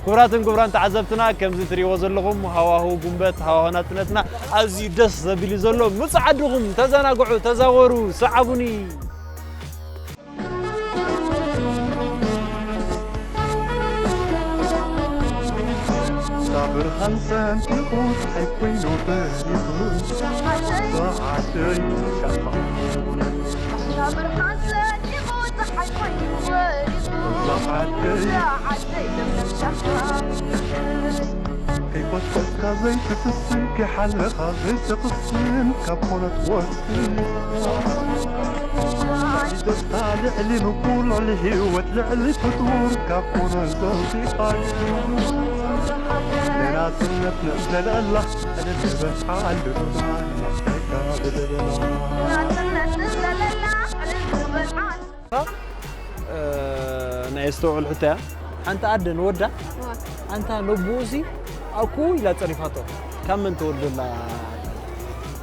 ክቡራትን ክቡራን ተዓዘብትና፣ ከምዚ ትሪእዎ ዘለኹም ሃዋሁ ጉንበት፣ ሃዋሁ ናጽነትና ኣዝዩ ደስ ዘብል እዩ ዘሎ። ምጹ ዓድኹም፣ ተዘናግዑ፣ ተዛወሩ፣ ሰዓቡኒ። ብርሃን ሰንጢቑ ፀሓይ ኮይኑ በሪኹ ብዓደይ ሸፋ ብዓደይ ከይኮስኮስካ ዘይትፍስን ከይሓለኻ ዘይትቕስን ካብ ኮነት ወስን ደስታ ልዕሊ ንጉ ልዕሊ ህይወት ልዕሊ ፍጡር ካብ ኮነ ዘውፂኻዮ ንናፅነት ንዕዘለላ ዕልል ንበል ዓድና ንሕተካ ብልብና እ፣ ናይ ኣስተውዕል ሕቶ እያ። ሓንቲ ኣደ ንወዳ ኣንታ ነብኡሲ ኣኩ ኢላ ጸሪፋቶ ካብ መን ተወልዶ ኣላ?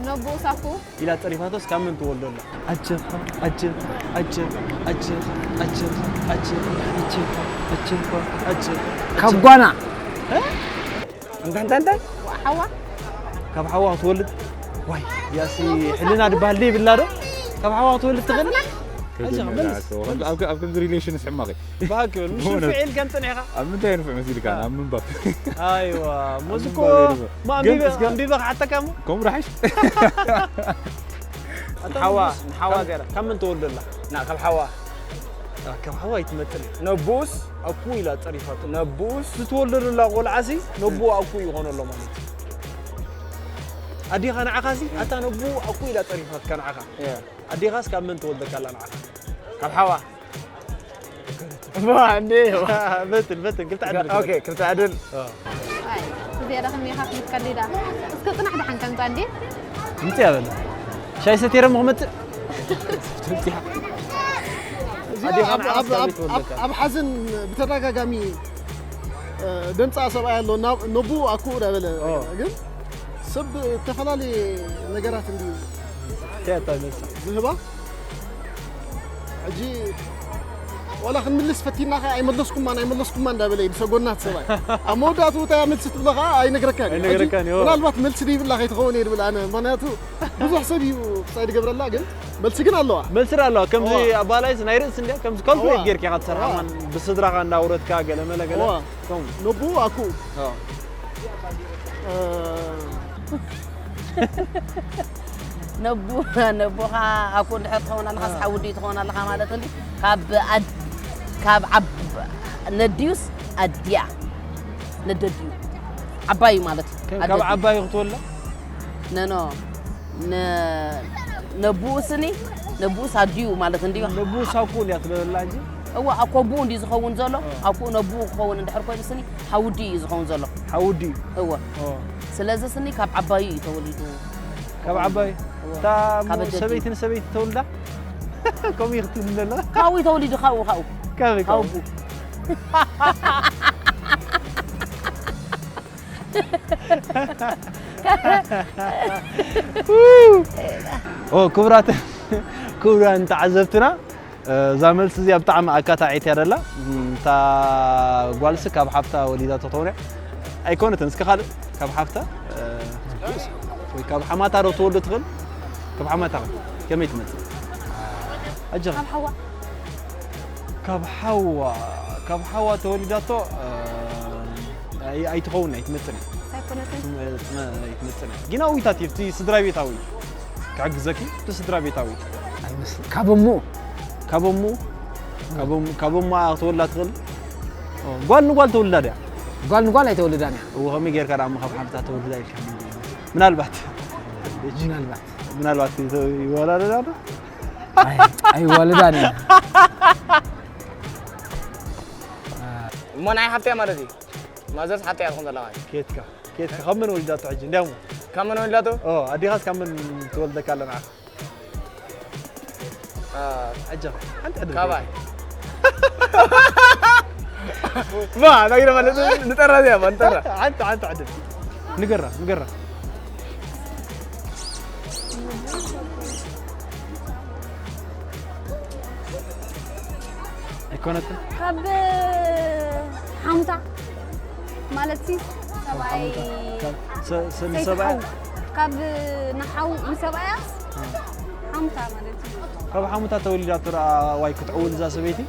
ነብኡስ ኣኩ ኢላ ጸሪፋቶስ ካብ መን ተወልዶ ኣላ? ኣጀኻ ኣጀኻ ኣጀኻ ኣጀኻ ኣጀኻ ኣጀኻ ኣጀኻ ኣጀኻ ኣጀኻ ካብ ጓና እንታይ እንታይ እንታይ ሓዋ ካብ ሓዋ ክትወልድ ዋይ ያሲ ሕልና ድበሃል ደይ ብላ ዶ ካብ ሓዋ ክትወልድ ትኽእል ኣብ ከምዚ ሪሌሽንስ ሕማቕ እዩ ብሃክ በል ምስ ብእውነት። ፍዒል ከም ጽኒሕኻ ኣብ ምንታይ ንፍዕ መሲልካ ኣብ ምንባብ ኣይዋ መዝኮ ምንባብ የድበ። ማ ግን ኣንቢበ እስከ- ኣንቢበ ክሓተካ እሞ ከምኡ ራሕሽ ንሓዋ ንሓዋ ገይራ ካብ መን ተወልዶ ኣላ ናብ ካብ ሓዋ ካብ ሓዋ ኣይትመጥን ነቡስ ኣኩ ኢላ ጸሪፋቶ ነቡስ ዝተወልደሉ ኣላ ቆልዓሲ ነቡ ኣኩ ይኾኖ ኣሎ ማለት እዩ ኣዲኻ ንዓኻሲ ኣታ ነቡ ኣኩ ኢላ ጸሪፋትካ ንዓኻ ኣዲኻስ ካብ መን ተወልደካ ኣላ ንዓኻ ካብ ሓዋ እንዴ በትን በትን ክልተ ዕድል ኦኬ ክልተ ዕድል እዚኣ ዳኸም ኢኻ ክልከል ኢላ እስከ ጽናሕ ደሓን ከምዛ እንዴ ምጽእ ያበለ ሻይ ሰቴረ ምኽመጽእ ኣብ ሓዘን ብተደጋጋሚ ደምፃ ሰብኣይ ኣሎ ነቡ ኣኩ ዳበለ ግን ሰብ ዝተፈላለየ ነገራት እንዲ ዝህባ ሕጂ ዋላ ክንምልስ ፈቲና ኸ ኣይመለስኩማን ኣይመለስኩማን እንዳበለ እዩ ብሰጎናት ሰብኣይ ኣብ መወዳእቱ እንታይ መልሲ ትብሎ ኸዓ ኣይነግረካን እዩ። ኣይነግረካን እዩ። ምናልባት መልሲ ድይብላ ከይትኸውን እየ ድብል ኣነ ምክንያቱ ብዙሕ ሰብ እዩ ሳይድ ገብረላ ግን መልሲ ግን ኣለዋ መልሲ ዳ ኣለዋ ከምዚ ኣባላይስ ናይ ርእሲ እንዲያ ከምዚ ኮምፕሌት ጌርካ ኢኻ ትሰርሓ ማን ብስድራኻ እንዳውረድካ ገለ መለ ገለ ነቡ ኣኩ ነቡ ነቦኻ ኣኮ እንድሕር ትኸውን ኣለኻ ሓዊ ድዩ ትኸውን ኣለኻ ማለት እንዲ ካብ ኣድ ካብ ዓብ ነድዩስ ኣድያ ነደድዩ ዓባዩ ማለት እዩ ካብ ዓባዩ ክትወልዳ ነኖ ነቡኡ ስኒ ነቡኡስ ኣድዩ ማለት እንድዩ ነቡኡስ ኣኮ እንድያ ትለበላ እንጂ እወ፣ ኣብ ኮቡኡ እንዲ ዝኸውን ዘሎ፣ ኣብ ኩኡ ነቡኡ ክኸውን እንድሕር ኮይኑ ስኒ ሓውዲ እዩ ዝኸውን ዘሎ። ሓውዲ እዩ። እወ። ኦ። ስለዚ ስኒ ካብ ዓባዩ እዩ ተወሊዱ። ካብ ዓባዩ? እወ። እታ ካብ ኣደዲ። ሰበይቲ ንሰበይቲ ተወልዳ? ከምኡ እዩ ክትብል ዘለኻ? ካብኡ እዩ ተወሊዱ፣ ካብኡ፣ ካብኡ። ካበይ፣ ካብኡ? ካብኡ። ኦ፣ ክቡራት፣ ክቡራን ተዓዘብትና፣ እዛ መልሲ እዚኣ ብጣዕሚ ኣካታዒት እያ ደላ። እታ ጓልሲ ካብ ሓፍታ ወሊዳ ትኸውን እያ። ኣይኮነትን፣ እስከ ካልእ ካብ ሓፍታ፣ እ፣ ወይ ካብ ሓማታ ዶ ትወልድ ትኽእል? ካብ ሓማታ ከመይ ትመጽእ? ኣጆኻ። ካብ ሓዋ። ካብ ሓዋ፣ ካብ ሓዋ ተወሊዳቶ፣ እ፣ ኣይ-፣ ኣይትኸውን፣ ኣይትመጽእን እያ። ኣይኮነትን። ኣይትመ-፣ ኣይትመጽእን እያ። ግን ኣዊታት እዩ፣ እቲ ስድራ ቤታዊ። ክሕግዘኪ፣ እቲ ስድራ ቤታዊ። ኣይመስል-፣ ካብ እሞ። ካብ እሞ? ካብ እሞ፣ ካብ እሞ ክትወልዳ ትኽእል? ኦ፣ ጓል ንጓል ተወልዳ ድያ? ጓል ንጓል ኣይተወልዳን እያ። እዎ፣ ከመይ ጌርካ ደኣ እሞ ካብ ሓፍታ ተወልዳ ኢልካ? ምናልባት። ምናልባት። ምናልባት ይወላለዳ ዶ? ኣይ፣ ኣይዋልዳን እያ። እሞ ናይ ሓፍትያ ማለት እዩ። ማዘርስ ሓፍትያ ትኾን ዘላ ማለት እዩ። ኬትካ፣ ኬትካ ካብ መን ወሊዳቶ ሕጂ? እንዲያሞ። ካብ መን ወሊዳቶ? ኦ፣ ኣዴኻስ ካብ መን ትወልደካ ኣላ ንዓኻ? አ፣ ኣጆኻ፣ ሓንቲ ዕድል ካባይ። ማ፣ እንታይ ኢለ ማለት ንጠራ እዚኣ፣ ማ፣ ንጠራ። ሓንቲ፣ ሓንቲ ዕድል። ንገራ፣ ንገራ። ኣይኮነትን? ካብ ሓሙታ ማለትሲ ሰብኣይ ካብ ሰ-፣ ሰ-፣ ሰይቲ ንሰብኣይ? ሓው። ካብ ንሓው ንሰብኣያስ እ። ሓሙታ ማለት እዩ። ካብ ሓሙታ ተወሊዳቶ ደኣ ዋይ ክትዕውል እዛ ሰበይቲ?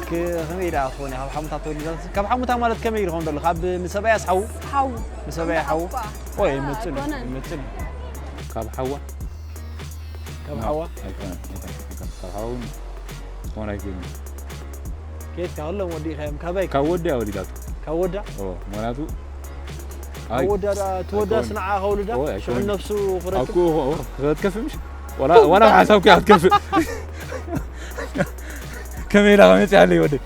ክ-፣ ከመይ ደኣ ክኾን እያ? ካብ ሓሙታ ተወሊዳቶ፣ ካብ ሓሙታ ማለት ከመይ ይኸውን ዘሎ? ካብ ንሰብኣያስ ሓው? ሓው። ንሰብኣያ ሓው? እኳ። ኦይ፣ ኣይመጽእን እዩ፣ ኣይኮነን። ኣይመጽእን እዩ። ካብ ሓዋ? ካብ ሓዋ? ኣይኮነን፣ ኣይኮነን፣ ኣይኮነን። ካብ ሓዋ እውን ክኾን ኣይክእልን። ከየትካ? ኩሎም ወዲእካዮም። ካበይ? ካብ ወዳ እያ ወሊዳቶ። ካብ ወዳ? ኦ፣ ምኽንያቱ ካብ ኣይ፣ ወዳ ደኣ፣ እቲ ወዳስ ኣይኮነን። ንዓ ከውልዳ? ኦ፣ ኣይኮነን። ሽዑ ነፍሱ ክረክብ? ኣኩ፣ ኦ፣ ኦ፣ ክትከፍእ ምሽ? ዋላ፣ ዋላ ሓሳብኪ ኣትከፍእ። ከመይ ኢላ ከመይ ጽያ ኣለይ ወደይ?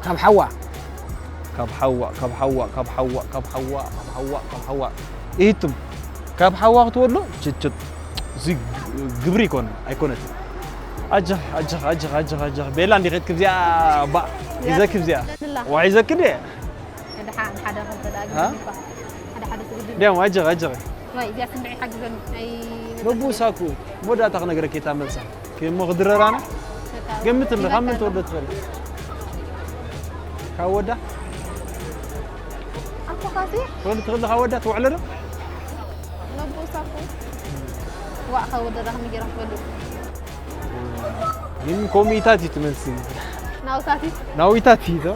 ካብ ሓዋ። ካብ ሓዋ፣ ካብ ሓዋ፣ ካብ ሓዋ፣ ካብ ሓዋ፣ ካብ ሓዋ፣ ካብ ሓዋ። ኢቱም ካብ ሓዋ ክትወሎ ችችት። እዚ ግብሪ ይኮን ኣይኮነት። ኣጀኽ፣ ኣጀኽ፣ ኣጀኽ፣ ኣጀኽ፣ ኣጀኽ። ቤላ እንዲ ኸድክ እዚኣ ባ ሒዘክ እዚኣ። ዋ ሒዘክ እንዲ። ሓደ ሓደ ክልተ ደኣ ሃ? ግዲ እኳ። ሓደ ሓደ ትግዲ። ደም ኣጀኽ፣ ኣጀኽ። ወይ እዚኣ ስምዒ ሓግዘኒ። ኣይ ነብኡ ሳኩ መወዳእታ ክነግረክ እየ እታ መልሳ። እሞ ክድረራና? በቃ፣ ገምት እንዶ፣ ካብ መን ይበቃ። ትወልዶ ትኽእል? ካብ ወዳ? ኣኮ ካሲ? ትወልድ ትኽእል ካብ ወዳ ትውዕሎ ዶ? ነብኡ ሳኩ። ዋዕ፣ ካብ ወዳ ዳኣ ከመይ ጌራ ትፈልጥ? ግን ኮሚታት እዩ ትመልሲ። ናውታት እዩ። ናዊታት እዩ ዶ?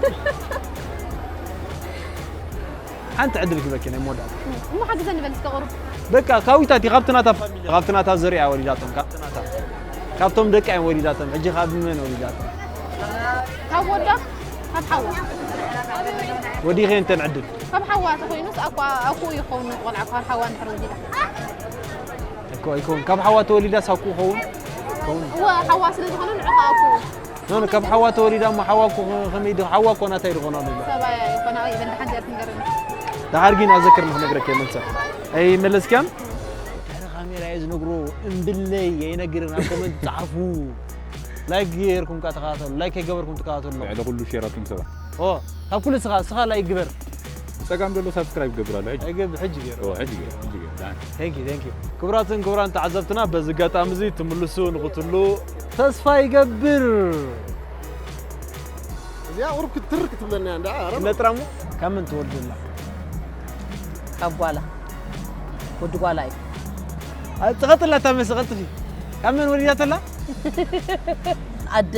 ሓንቲ ዕድል ክበኪ ናይ መወዳእታ። እሞ ሓግዘኒ በል እስከ ቁሩብ። በቃ ካዊታት እዩ፣ ካብቲ ናታ ፋሚሊ፣ ካብቲ ናታ ዘርያ ወሊዳቶም፣ ካብቲ ናታ። ካብቶም ደቃ እዮም ወሊዳቶም፣ ሕጂ ካብ መን ወሊዳቶም? ካብ ወዳ፣ ካብ ሓዋ። ወዲኸ እንተን ዕድል? ካብ ሓዋ ተኾይኑስ ኣኳ-፣ ኣኩኡ ይኸውን ነቲ ቆልዓ ካብ ሓዋ እንድሕር ወሊዳ። እኮ ኣይኮን፣ ካብ ሓዋ ተወሊዳስ ኣኩኡ ኸውን? ኸውን። እወ፣ ሓዋ ስለ ዝኾነ ንዑ ከዓ ኣኩኡ። ኖ፣ ኖ፣ ካብ ሓዋ ተወሊዳ እሞ ሓዋ እኮ ከ-፣ ከመይ ድ-፣ ሓዋ እኮ ናታይ ዝኾና ዘሎ። ሰብኣያ ይኾና ወይ በል ደሓን ዚኣ ትንገረኒ። ደሓር ግን ኣዘክር ንኽነግረክ እየ መልሳ። ኣይመለስክያን? ድሕሪ ካሜራ እየ ዝነግሮ፣ እምብለይ ኣይነግርን፣ ኣብ ኮመንት ጸሓፉ። ላይክ ገይርኩም ከኣ ተኸታተሉ፣ ላይክ ከይገበርኩም ትከታተሉ። ልዕሊ ኩሉ ሼር ኣቱም ሰባት። ኦ፣ ካብ ኩሉ ስኻ፣ ስኻ ላይክ ግበር። ጸጋም ዘሎ ሳብስክራይብ ገብር ኣሎ፣ ሕጂ። ኣይገብ-፣ ሕጂ ገይሩ። ኦ፣ ሕጂ ገይሩ፣ ሕጂ ገይሩ፣ ደሓን። Thank you, thank you። ክቡራትን ክቡራን ተዓዘብትና፣ በዚ ኣጋጣሚ እዚ ትምልሱ ንኽትሉ ተስፋ ይገብር። እዚኣ ቁሩብ ክትትርክ ትብለና እያ፣ እንዳ፣ ኣረ። ነጥራሙ ካብ መን ትወልድ ኣላ? ካብ ጓላ። ወዲ ጓላ እዩ። አ፣ ትቐጥላ እታ መሲ፣ ቀልጥፊ። ካብ መን ወሊዳቶ ኣላ? ኣደ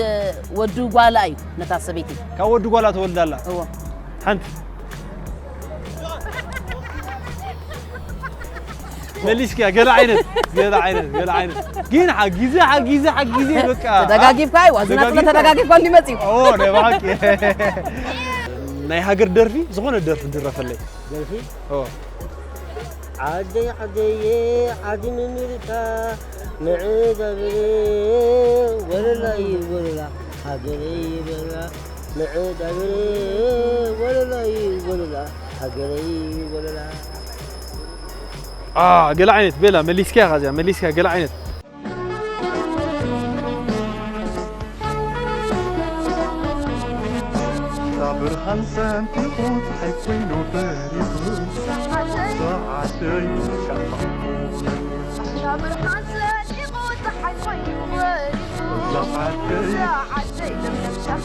ወዲ ጓላ እዩ፣ ነታ ሰበይቲ። ካብ ወዲ ጓላ ተወልዳ ኣላ? እዎ። ሓንቲ። መሊስክያ፣ ገለ ዓይነት፣ ገለ ዓይነት፣ ገለ ዓይነት። ግን ሓጊዘ፣ ሓጊዘ፣ ሓጊዘ፣ በቃ። ተደጋጊፍካ፣ ኣይዋ፣ ዝናጽለ ተደጋጊፍካ። ተደጋጊፍካ እንዲ መጽዩ። ኦ፣ ናይ ብሓቂ። ናይ ሃገር ደርፊ፣ ዝኾነ ደርፊ ድረፈለይ። ደርፊ? ኦ። ዓደይ ዓደየ ዓዲ ምምርታ ንዕዳብሬ ወለላ እዩ ወለላ። ሃገረይ በላ ንዕድ ሃገረ ወለላይ ወለላ ሃገረይ ወለላ። አ፣ ገለ ዓይነት ቤላ መሊስካ ኢኻ እዚኣ፣ መሊስካ ገለ ዓይነት። ብርሃን ሰንጢቑ ጸሓይ ኮይኑ በሪኹ። ሰዓተይ ሻሓ። ብርሃን ሰንጢቑ ጸሓይ ኮይኑ በሪኹ። ሰዓተይ ሰዓተይ ለምለም ሻሓ።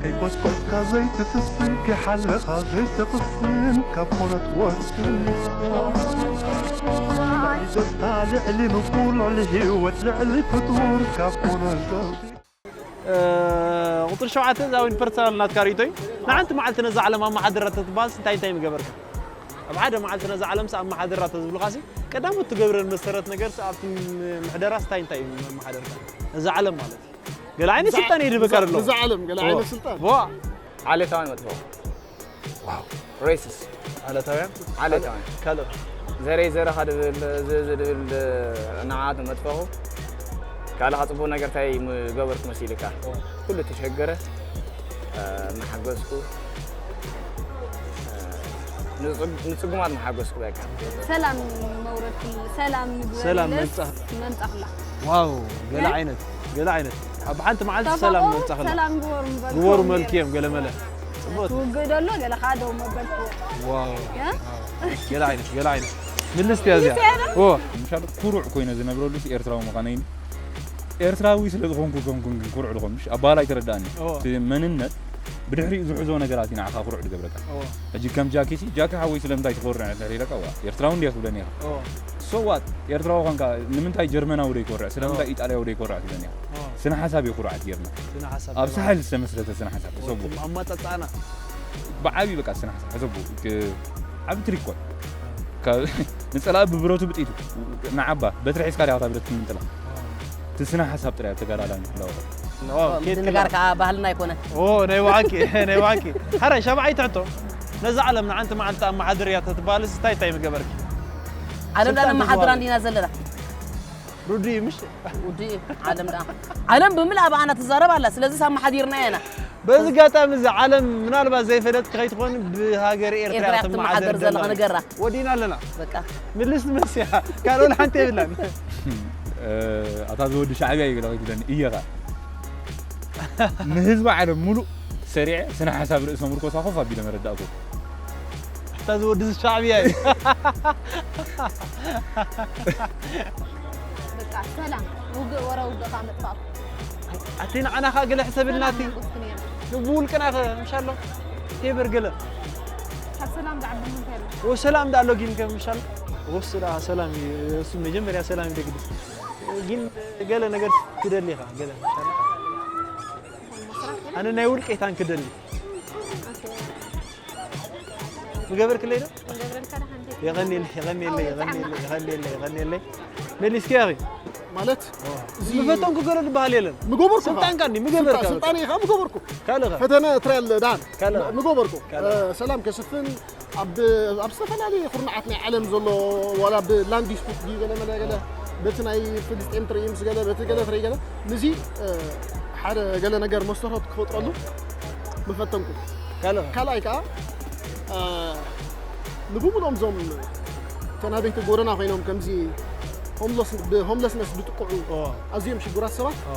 ከይቆስቆስካ ዘይትፍስን፣ ከይሓለኻ ዘይትቕስን፣ ካብ ኮረት ወስን። ልዕሊ ደስታ፣ ልዕሊ ንቡር፣ ልዕሊ ህይወት፣ ልዕሊ ፍጡር፣ ካብ ኮረት ዘውዲ። እ፣ ቁጽሪ ሸውዓተ እዛ እውን ፐርሰናል ናትካ ርእይቶ እዩ። ንሓንቲ መዓልቲ ነዛ ዓለም ኣመሓድራ ተትበሃልስ እንታይ እንታይ ምገበርካ? ኣብ ሓደ መዓልቲ ነዛ ዓለምስ ኣመሓድራ ተዝብሉኻሲ ቀዳሞት ትገብረን መሰረት ነገርስ ኣብቲ ምሕደራስ እንታይ እንታይ እዩ መመሓደርካ? ነዛ ዓለም ማለት እዩ። ገለ ዓይነት እዛ ስልጣን እዩ ዝህበካ ዘሎ። እዛ ዓለም ገለ ኦ። ዓይነት ስልጣን። ዋ። ዓሌታውያን መጥፍኦ። ዋው። ሬስስ። ዓሌታውያን? ዓሌታውያን። ካልእ? ዘረይ ዘረኻ ድብል፣ እዚ፣ እዚ ድብል፣ ንዓት መጥፈኹ። ካልኻ ጽቡቕ ነገር እንታይ ምገበርኩ መሲልካ? ኦ። ኩሉ ተሸገረ፣ እ፣ እናሓገዝኩ፣ እ፣ ንጽግ-፣ ንጽጉማት እናሓገዝኩ በቃ። ሰላም መውረድኩሉ፣ ሰላም ንግበረለስ ሰላም መምጻ-፣ መምጻኹላ። ዋው፣ ገለ እ? ዓይነት፣ ገለ ዓይነት። ኣብ ሓንቲ መዓልቲ ተፋቐሩ፣ ሰላም መምጻኹላ። ሰላም ግበሩ ምበልኩም ግበሩ ነይሩ። መልክዮም፣ ገለ መለ። ጽቡቕ። ትውግእ ደሎ፣ ገለ ኸኣ ደው መበልኩ። ዋው። ያ? ገለ ዓይነት፣ ገለ ዓይነት። ምልስቲ እያ እዚኣ። ምልስቲ እያ ዶ? ኦ። ምሻል ኩሩዕ ኮይነ ዝነብረሉ ሲ ኤርትራዊ ምዃነይ። ኤርትራዊ ስለ ዝኾንኩ ኮንኩን ግን ኩሩዕ ዝኾን፣ ምሽ ኣባህላ ኣይተረዳእኒ። ኦ። እቲ መንነት ብድሕሪኡ ዝሕዞ ነገራት እዩ ንዓኻ ኩሩዕ ዝገብረካ። ኦ። ሕጂ ከም ጃኪ ሲ፣ ጃኪ ሓወይ ስለምንታይ ትኾርዕ ድሕሪ ኢለካ፣ ዋ፣ ኤርትራዊ እንድየ ክብለኒ ኢኻ። ኦ። So what? ኤርትራዊ ኾንካ ንምንታይ ጀርመናዊ ደይኮርዕ? ስለምንታይ ኦ። ኢጣልያዊ ደይኮርዕ ትብለኒ ኢኻ? ኦ። ስነ ሓሳብ እዩ ኩርዓት ጌርና። ስነ ሓሳብ ኣብ ተባሂሉ። ሳሕል ዝተመስረተ ስነ ሓሳብ፣ ኦ፣ ተሰቡ። ትም-፣ ኣማጻጽኣና። ብዓቢ በቃ ስነ ሓሳብ፣ ተሰቡ። ክ-፣ ዓቢ ትሪክ ኮን። ካብ ንጸላኢ ብብረቱ ብጥይቱ ንዓባ በትሪ ሒዝካ ዲኻ እታ ብረት ትምንጥላ? ኦ። እቲ ስነ ሓሳብ ጥራይ ኣብ ተጋዳላይ ንክላወቕ። ኦ፣ ኬድ ምድንጋር ክላወቕ። ከኣ ባህልና ኣይኮነን። ኦ፣ ናይ ብሓቂ፣ ናይ ብሓቂ። ሕራይ፣ ሻብዓይ ትሕቶ። ነዛ ዓለም ንሓንቲ መዓልቲ ኣመሓድር እያ ተትበሃልስ እንታይ እንታይ ምገበርኪ? ዓለም ስልጣን ለዓለም መሓድራ ተዘዋወሪ። እንዲና ዘለና። ርዱእ እዩ፣ ምሽ? ውዲ ዓለም ደኣ። ዓለም ብምልኣ ብኣና ትዛረብ ኣላ። ስለዚ ሳብ መሓዲርና ኢና። በዚ ኣጋጣሚ እዚ ዓለም ምናልባት ዘይፈለጥኪ ከይትኾኒ ብሃገር ኤርትራ ኤርትራ እያ ክትመሓደር ክትመሓደር ዘለኻ ዘለኻ። ንገራ። ወዲና ኣለና። በቃ። ምልስቲ መልሲ እያ። ካልእ ሓንቲ የብላን። እ፣ ኣታ ዝወዲ ሻዕብያ እዩ ገለ ከይትብለኒ እየ ኸኣ። ንህዝቢ ዓለም ሙሉእ ሰሪዐ ስነ ሓሳብ ርእሰ ምርኮሳ ኮፍ ኣቢለ መረዳእኩ። ኣታ ዝወዲ እዚ ሻዕብያ እዩ። በቃ ሰላም፣ ውግእ ወረ ውግእ ከኣ መጥፋእኩ። ኣቲ ንዓና ከኣ ገለ ሕሰብልና እቲ። ሰላም ንጉስ ክንየም። ብውልቅና ከ ምሻሎ? ቴበር ገለ። ካብ ሰላም ዝዓቢ ምንታይ ኣሎ? ወሰላም ዳ ኣሎ ግን ከ ምሻሎ? ወስ ዳ ሰላም እዩ። እሱ መጀመርያ ሰላም ይደግድ። ግን ገለ ነገር ክደሊ ኢኻ፣ ገለ ምሻሎ? ኣነ ናይ ውልቀይታን ክደሊ። ምገበርክለይ ዶ? ክንገብረልካ ደሓን እንዴ? የቐንየለይ፣ የቐንየለይ፣ ኣወ፣ የቐንየለይ፣ የቐንየለይ፣ የቐንየለይ። መሊስኪ ያኺ? ማለት፣ ኦ። እዚ ምፈተንኩ ገለ ዝበሃል የለን። ምገበርኩ ስልጣንካ እንዲ፣ ምገበርካ ስልጣን፣ በቃ። ስልጣን ኢኻ ምገበርኩ። ካልእ ኸ? ፈተነ ትራያል ዳን። ካልእ ኸ? ምገበርኩ። ካልእ ኸ? እ፣ ሰላም ከስፍን ኣብ፣ ኣብ ዝተፈላለዩ ኩርናዓት ናይ ዓለም ዘሎ ዋላ ብላንድ ዲስፑት ድዩ ገለ መለ ገለ፣ በቲ ናይ ፍልስጤም ትርኢ ምስ ገለ፣ በቲ ገለ ትርኢ ገለ፣ ንዚ፣ እ፣ ሓደ ገለ ነገር መስተርሆት ክፈጥረሉ ምፈተንኩ። ካልእ? ካልኣይ ከኣ፣ እ፣ ንብሙሉኦም እዞም ተናደይቲ ጎደና ኮይኖም ከምዚ ሆምለስ-፣ ብሆምለስነስ ዝጥቅዑ ኦ። ኣዝዮም ሽጉራት ሰባት ኦ።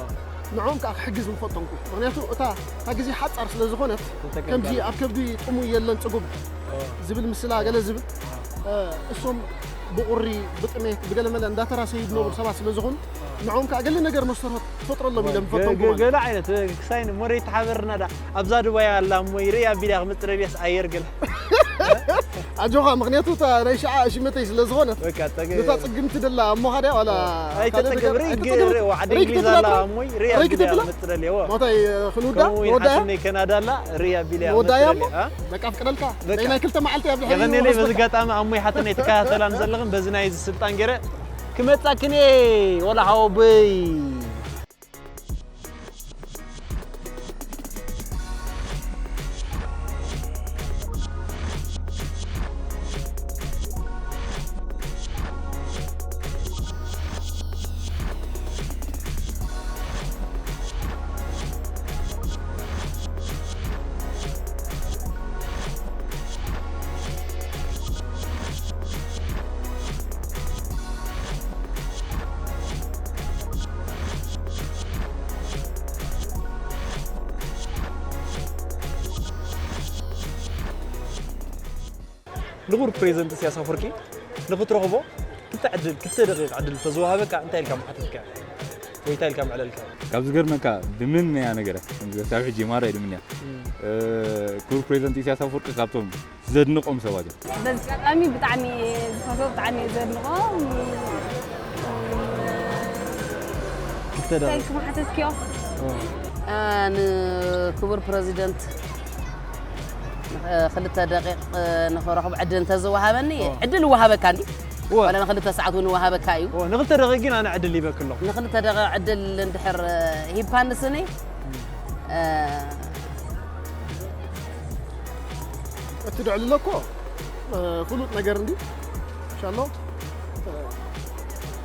ንዕኦም ከኣ ክሕግዝ ምፈተንኩ። ምኽንያቱ እታ፣ እታ ግዜ ሓጻር ስለ ዝኾነት፣ ተተገልጋሊ። ከምዚ ኣብ ከብዲ ጥሙይ የለን ጽጉብ ኦ። ዝብል ምስላ ገለ ዝብል፣ ኦ። እ፣ እሶም ብቑሪ፣ ብጥሜት፣ ብገለመለ እንዳተራሰዩ ዝነብሩ ኦ። ሰባት ስለ ዝኾኑ፣ ኦ። ንዕኦም ከኣ ገለ ነገር መስተርሆት ትፈጥረሎም ኢለ ገ-፣ ምፈተንኩ ገ-፣ ማለት። ገለ ዓይነት፣ እ፣ ክሳይን እሞ ርእይ ተሓበርና ዳ፣ ኣብዛ ዱባይ ኣላ እሞ ርእይ ኣቢላ ክመጽእ ደልያስ ኣየር ገለ። ኣጆኻ፣ ምኽንያቱ እታ ናይ ሽዓ ሽመተይ ስለ ዝኾነት፣ በቃ፣ ተገ-፣ ነታ ጽግምቲ ደላ እሞ ኻድያ ዋላ ኣይ፣ ካልእ ተጸገብ፣ ነገር ርኢክ፣ ኣይተጸገብ። ርእ-፣ ዓዲ ርኢክ እንግሊዝ ትብላ ኣላ እኮ? እሞ፣ ርእ-፣ ርኢክ ኣቢላ ትብላ? መጽእ ደልያ፣ እዋ። ሞታይ፣ ክንውዳ? ከምኡ እውን ንወዳያ? ሓትነይ ከናዳ ኣላ፣ ርእ ኣቢላ ንወዳያ መጽእ እሞ? ደልያ፣ አ? በቃ፣ ኣፍቅደልካ። በቃ። ናይ፣ ናይ ክልተ መዓልቲ ኣብ ድሕሪት የቐንየለይ፣ በዚ ኣጋጣሚ ኣሞይ ሓትነይ ትከታተላን ዘለኽን፣ በዚ ናይዚ ስልጣን ገይረ ክመጻክን እየ፣ ወላ ሓወቦይ። ንኽቡር ፕሬዚደንት ኢሳያስ ኣፈወርቂ ንኽትረኽቦ ክልተ ዕድል፣ ክልተ ደቂቕ ዕድል ተዝወሃበካ እንታይ ኢልካ ምሓተትካ ወይ እንታይ ኢልካ ምዕለልካ? ካብ ዝገርመካ ብምን እያ ነገረ ከምዚ ካብ ሕጂ የማራ ኢሉ ምንያ ክቡር ፕሬዚደንት ኢሳያስ ኣፈወርቂ ካብቶም ዘድንቆም ሰባት እዮም። በዚ ኣጋጣሚ ብጣዕሚ ዝፈትዎ ብጣዕሚ እየ ዘድንቆ። ክልተ ደቂቕ። እንታይ ክምሓተትክዮ? ንክቡር ፕረዚደንት ክልተ ደቂቕ ንኸረኽብ ዕድል እንተዝወሃበኒ ዕድል ይወሃበካ እንዲ ዋላ ንክልተ ሰዓት እውን ይወሃበካ እዩ። ንክልተ ደቂቕ ግን ኣነ ዕድል ሂበኪ ኣለኹ። ንክልተ ደቂቕ ዕድል እንድሕር ሂብካኒ ስኒ እቲ ድዕልሎ እኮ ፍሉጥ ነገር እንዲ ኢንሻሎ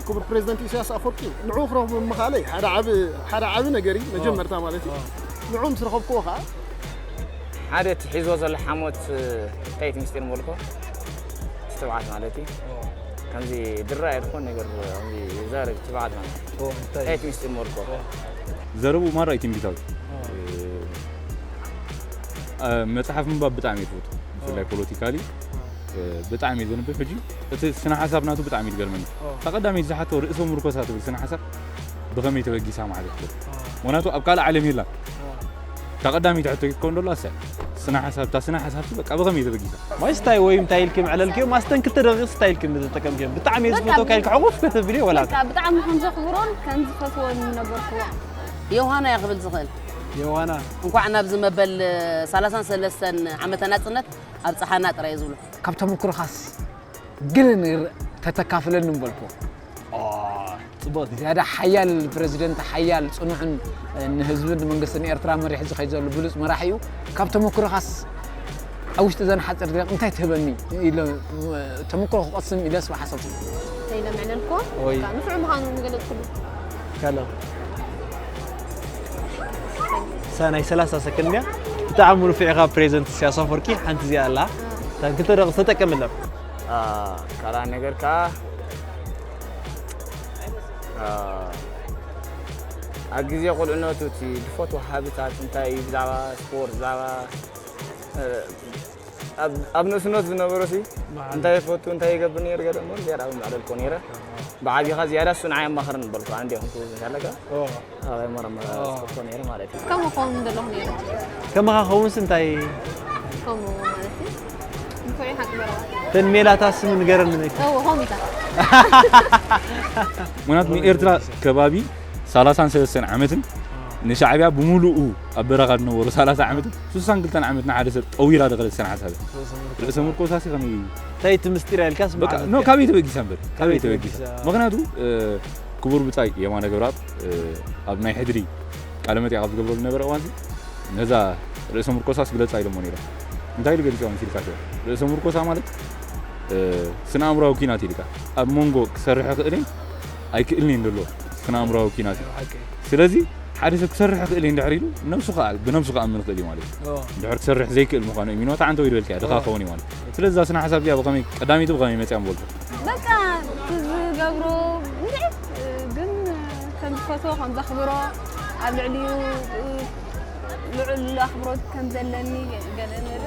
ክቡር ፕሬዚደንት ኢሳያስ ኣፈወርቂ ንዑ ክረኽቡ ምኽኣለይ ሓደ ዓቢ ሓደ ዓቢ ነገር እዩ መጀመርታ ማለት እዩ ንዑ ምስ ረኸብክዎ ከዓ ሓደ እቲ ሒዝዎ ዘሎ ሓሞት እንታይ እቲ ምስጢር ምበልኮ እቲ ትብዓት ማለት እዩ ከምዚ ድራ ኣይኮን ነገር ከምዚ ይዛረብ ትብዓት ማለት እዩ እንታይ እቲ ምስጢር ምበልኮ ዘረብኡ ማራ እዩ ትንቢታዊ መፅሓፍ ምንባብ ብጣዕሚ እየ ዝፈቱ ብፍላይ ፖለቲካሊ ብጣዕሚ እየ ዘንብብ ሕጂ እቲ ስነ ሓሳብ ናቱ ብጣዕሚ እዩ ዝገርመኒ እታ ቀዳመይቲ ዝሓቶ ርእሰ ምርኮሳ ትብል ስነ ሓሳብ ብኸመይ ተበጊሳ ማለት እዩ ምክንያቱ ኣብ ካልእ ዓለም የላን እታ ቀዳመይቲ ሕቶ ይኮን ደሎ ኣሰ ስነ ሓሳብ እታ ስነ ሓሳብቲ በቃ ብኸመይ ተበጊሳ ማይስታይ ወይ እንታይ ኢልኪ ምዕለልኪዮ ማስተን ክልተ ደቂቕ ስታይ ኢልኪ ምዝጠቀምኪዮ ብጣዕሚ እየ ዝፈትወካ ኢልኪ ሕቑፍ ከተብልዮ ወላ በቃ ብጣዕሚ ከም ዘኽብሮን ከም ዝፈትዎን ምነገርክዎ ዮሃና እየ ክብል ዝኽእል ዮሃና እንኳዕ ናብዚ መበል ሰላሳን ሰለስተን ዓመተ ናጽነት ኣብጽሓና ጥራይ ዝብሎ ካብ ተመክሮኻስ ግን ተተካፍለኒ ምበልኩ ጽቡቅ ዝያዳ ሓያል ፕረዚደንት ሓያል ጽኑዕን ንህዝብን ንመንግስትን ኤርትራ መሪሕ ዝኸይ ዘሎ ብሉጽ መራሕ እዩ ካብ ተመክሮኻስ ኣብ ውሽጢ ዘን ሓጽር ዲና እንታይ ትህበኒ ኢለ ተመክሮ ክቐስም ኢለ ስብ ሓሰብኩ ኢለ ምዕለልኮ ንፍዑ ምዃኑ ንገለጽኩሉ ካሎ ሳናይ ሰላሳ ሰከንድ እያ ብጣዕሚ ንፍዕ ኢኻ ፕሬዚደንት ኢሳያስ ኣፈወርቂ ሓንቲ እዚኣ ኣላ እተን ክልተ ደቂ ተጠቀምለን ካልኣ ነገር ከዓ ኣብ ግዜ ቁልዕነቱ እቲ ዝፈትዎ ሃብታት እንታይ እዩ ብዛዕባ ስፖርት ብዛዕባ ኣብ ንእስነቱ ዝነበሮ ሲ እንታይ ይፈቱ እንታይ ይገብር ነይሩ ገለ እሞ ዝያዳ ብምዕለልኮ ነይረ ብዓቢኻ ዝያዳ እሱ ንዓይ ኣማኽረኒ በልኩ ኣነ እንዲየ ኮንኩ ዘለካ ኣባይ መረመራ ዝፈትዎ ነይረ ማለት እዩ ከምኡ ክኸውን ዘለኹ ነይረ ከማኻ ከውንስ እንታይ ከምኡ ማለት እዩ ንፉዕ ሓቂ መረባ ተን ሜላታ ስም ንገረኒ ነይ ከምኡ ከምኡ ኢታ ምክንያቱ ንኤርትራ ከባቢ ሰላሳን ሰለስተን ዓመትን ንሻዕብያ ብምሉኡ ኣብ በረኻ ዝነበሩ ሰላሳ ዓመትን ስሳን ክልተን ዓመት ንሓደ ሰብ ጠዊራ ደኸለት ሰን ሓሳብ ርእሰ ምርኮሳሲ ከመይ እዩ እንታይ እቲ ምስጢር ኢልካስ በቃ ኖ ካበይ ተበጊሳ እምበር ካበይ ተበጊሳ ምክንያቱ ክቡር ብጻይ የማነ ገብረኣብ ኣብ ናይ ሕድሪ ቃለ መጠይቕ ኣብ ዝገብረሉ ነበረ እዋን ነዛ ርእሰ ምርኮሳስ ግለጻ ኢሎሞ ነይሮም እንታይ ኢሉ ገሊጽዋ መሲልካ ሽዑ ርእሰ ምርኮሳ ማለት ስነ ኣእምራዊ ኲናት ኢልካ ኣብ መንጎ ክሰርሕ ክእልን ኣይክእልን እንደሎ ስነ ኣእምራዊ ኲናት እዩ ስለዚ ሓደ ሰብ ክሰርሕ ክእል እንድሕር ኢሉ ነብሱ ከዓ ብነብሱ ክኣምን ክእል እዩ ማለት እዩ እንድሕር ክሰርሕ ዘይክእል ምኳኑ እሚኖ ተዓንተ ወይ ዝበልክያ ድኻ ክኸውን እዩ ማለት ስለዚ እዛ ስነ ሓሳብ እዚኣ ብኸመይ ቀዳሚቱ ብኸመይ መፅያ ምበልኩ በቃ ዝገብሮ እንድዒ ግን ከም ዝፈትዎ ከም ዘኽብሮ ኣብ ልዕሊኡ ልዑል ኣኽብሮት ከም ዘለኒ ገለ ነይሩ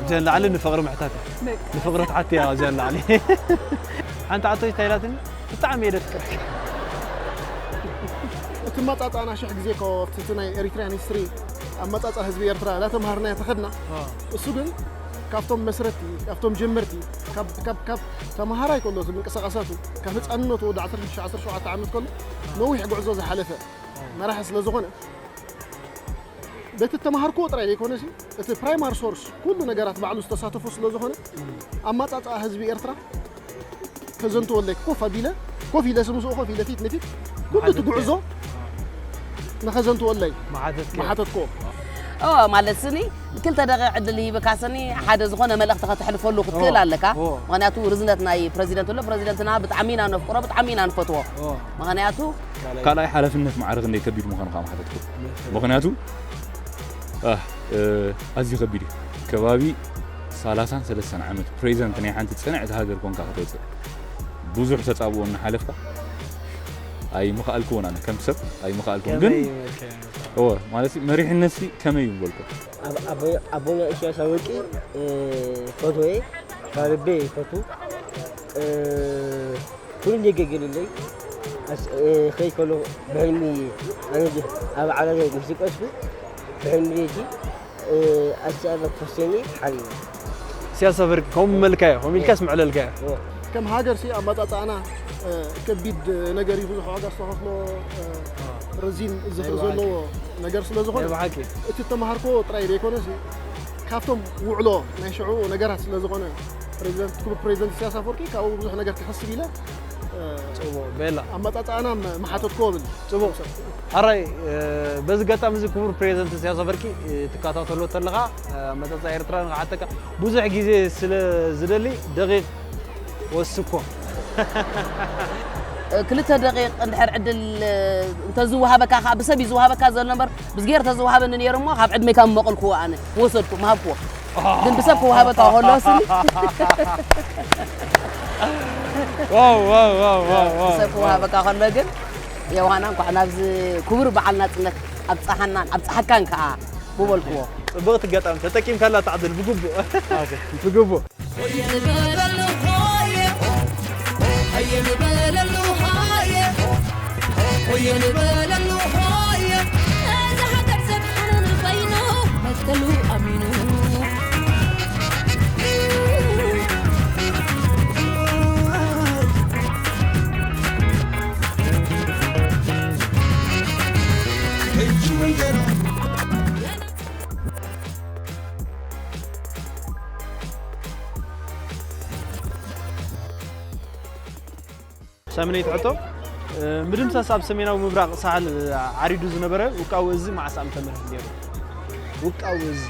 እዚኣ ንላዕሊ ንፍቕሪ ምሕታት እዩ ንፍቕሪ ትሓቲ እያ እዚኣ ንላዕሊ ሓንቲ ኣቶች ታይላትን ብጣዕሚ እየ ደፍቅረካ እቲ ማጻጻእና ሽሕ ግዜ ኮ ኣብቲ ናይ ኤሪትሪያን ሂስትሪ ኣመጻጻእ ህዝቢ ኤርትራ እናተምሃርናዮ ተኸድና እሱ ግን ካብቶም መስረቲ ካብቶም ጀመርቲ ካብ ካብ ካብ ተማሃራይ ከሎ ምንቅስቃሳቱ ካብ ህፃንነቱ ወዲ 16 ዓመት ከሎ ነዊሕ ጉዕዞ ዝሓለፈ መራሒ ስለ ዝኾነ በቲ ተማሃርክዎ ጥራይ ዘይኮነ እቲ ፕራይማር ሶርስ ኩሉ ነገራት ባዕሉ ዝተሳተፎ ስለ ዝኾነ ኣማፃፅኣ ህዝቢ ኤርትራ ከዘንትወለይ ኮፍ ኣቢለ ኮፍ ኢለ ስምስኡ ኮፍ ኢለ ፊት ንፊት ኩሉ እቲ ጉዕዞ ንኸዘንትወለይ መሓተትክዎ ኦ ማለት ስኒ ክልተ ደቂ ዕድል ይህብካ ስኒ ሓደ ዝኾነ መልእኽቲ ከተሕልፈሉ ክትክእል ኣለካ ምክንያቱ ርዝነት ናይ ፕረዚደንት ኣሎ ፕረዚደንትና ብጣዕሚ ኢና ነፍቅሮ ብጣዕሚ ኢና ንፈትዎ ምክንያቱ ካልኣይ ሓላፍነት ማዕረ ክንደይ ከቢድ ምዃኑ ከዓ መሓተትክዎ ምክንያቱ ኣዝዩ ከቢድ እዩ ከባቢ ሰላሳን ሰለስተን ዓመት ፕሬዚደንት ናይ ሓንቲ ፅንዕቲ ሃገር ኮንካ ክትወፅእ ብዙሕ ተፃብኦ እናሓለፍካ ኣይምኽኣልክዎን ኣነ ከምቲ ሰብ ኣይምኽኣልክዎን ግን እወ ማለት መሪሕነት ሲ ከመይ እዩ ምበልኮ ኣቦና ኢሳያስ ኣወቂ ፈትወየ ካብ ልበይ ይፈቱ። ኩሉ ነገር ገለለይ። ከይ ከሎ ብሕልሚ ኣነ ኣብ ዓለመይ ምስ ዝቀስኩ ብሕልሚ እቲ ኣሰኣለ ፖስተኒ ሓሪሙ። ሲያሳ ፈርቂ ከምኡ መልካዮ ከምኡ ኢልካስ ምዕለልካዮ። ከም ሃገር ሲ ኣመጻጽኣና ከቢድ ነገር እዩ። ብዙሕ ዋጋ ዝተኸፍሎ ረዚን ዝኽሪ ዘለዎ ነገር ስለ ዝኾነ ናይ ብሓቂ እቲ ተምሃርኮ ጥራይ ዘይኮነ ሲ ካብቶም ውዕሎ ናይ ሽዑ ነገራት ስለ ዝኾነ ፕሬዚደንት ክቡር ፕሬዚደንት ኢሳያስ ኣፈወርቂ ካብኡ ብዙሕ ነገር ክሕስብ ኢለ ጽቡቕ ቤላ ኣመጻጽኣና ምሓተትኮ ብል ጽቡቕ ኣራይ በዚ ገጣሚ እዚ ክቡር ፕሬዚደንት ኢሳያስ ኣፈወርቂ ትከታተሎ ተለኻ ኣመጻጽኣ ኤርትራ ንክሓተካ ብዙሕ ግዜ ስለ ዝደሊ ደቂቕ ወስኮ ክልተ ደቂቕ እንድሕር ዕድል እንተዝወሃበካ ከዓ ብሰብ እዩ ዝወሃበካ ዘሎ እምበር ብዝጌር ተዝወሃበኒ ነይሩ እሞ ካብ ዕድመይ ካብ መቐልኩዎ ኣነ ወሰድኩ ምሃብኩዎ ግን ብሰብ ክወሃበካ ከሎ ስኒ ዋው ዋው ዋው ዋው ዋው ብሰብ ክወሃበካ ከሎ ግን ዮሃና እንኳዕ ናብዚ ክቡር በዓል ናፅነት ኣብፀሓናን ኣብፀሓካን ከዓ ምበልክዎ ጽብቕቲ ገጣሚ ተጠቂምካላ ትዓድል ብግቡእ ብግቡእ Oye, me bebe lo haye. Oye, me bebe lo haye. Oye, me bebe lo haye. Eza hakar sab hanan bayno. Matalu aminu. ሳምነይቲ ሕቶ ምድምሳስ ኣብ ሰሜናዊ ምብራቕ ሳሕል ዓሪዱ ዝነበረ ውቃዊ እዚ መዓስ ዓመተ ምህረት ነይሩ? ውቃዊ እዚ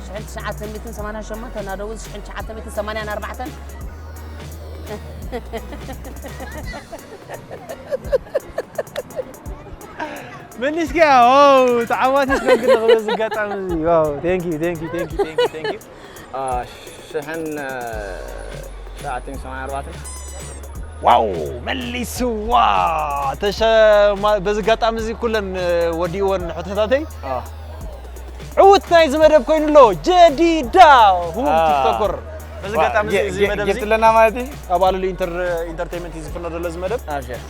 ሽሕን ትሽዓተ ሚእትን ሰማንያን ሸሞንተ ናደው ሽሕን ትሽዓተ ሚእትን ሰማንያን ኣርባዕተን መሊስኪያ ዋው ተዓዋቲት ኮንኪ ኣለኺ በዚ ኣጋጣሚ እዚ ዋው thank you thank you thank you thank you thank you ሽሕን ትሽዓተ ሚእትን ሰማንያን ኣርባዕተን ዋው መሊስዋ ተሸ በዚ ኣጋጣሚ እዚ ኩለን ወዲእወን ሕቶታተይ ዕውት ናይዚ መደብ ኮይኑ ኣሎ ጀዲዳ ህቡብ ቲክቶከር በዚ ኣጋጣሚ እዚ መደብ እዚ ጌርትለና ማለት እዩ ኣብ ኣሉሉ ኢንተርቴይንመንት እዩ ዝፍኖ ዘሎ እዚ መደብ ኣብሽር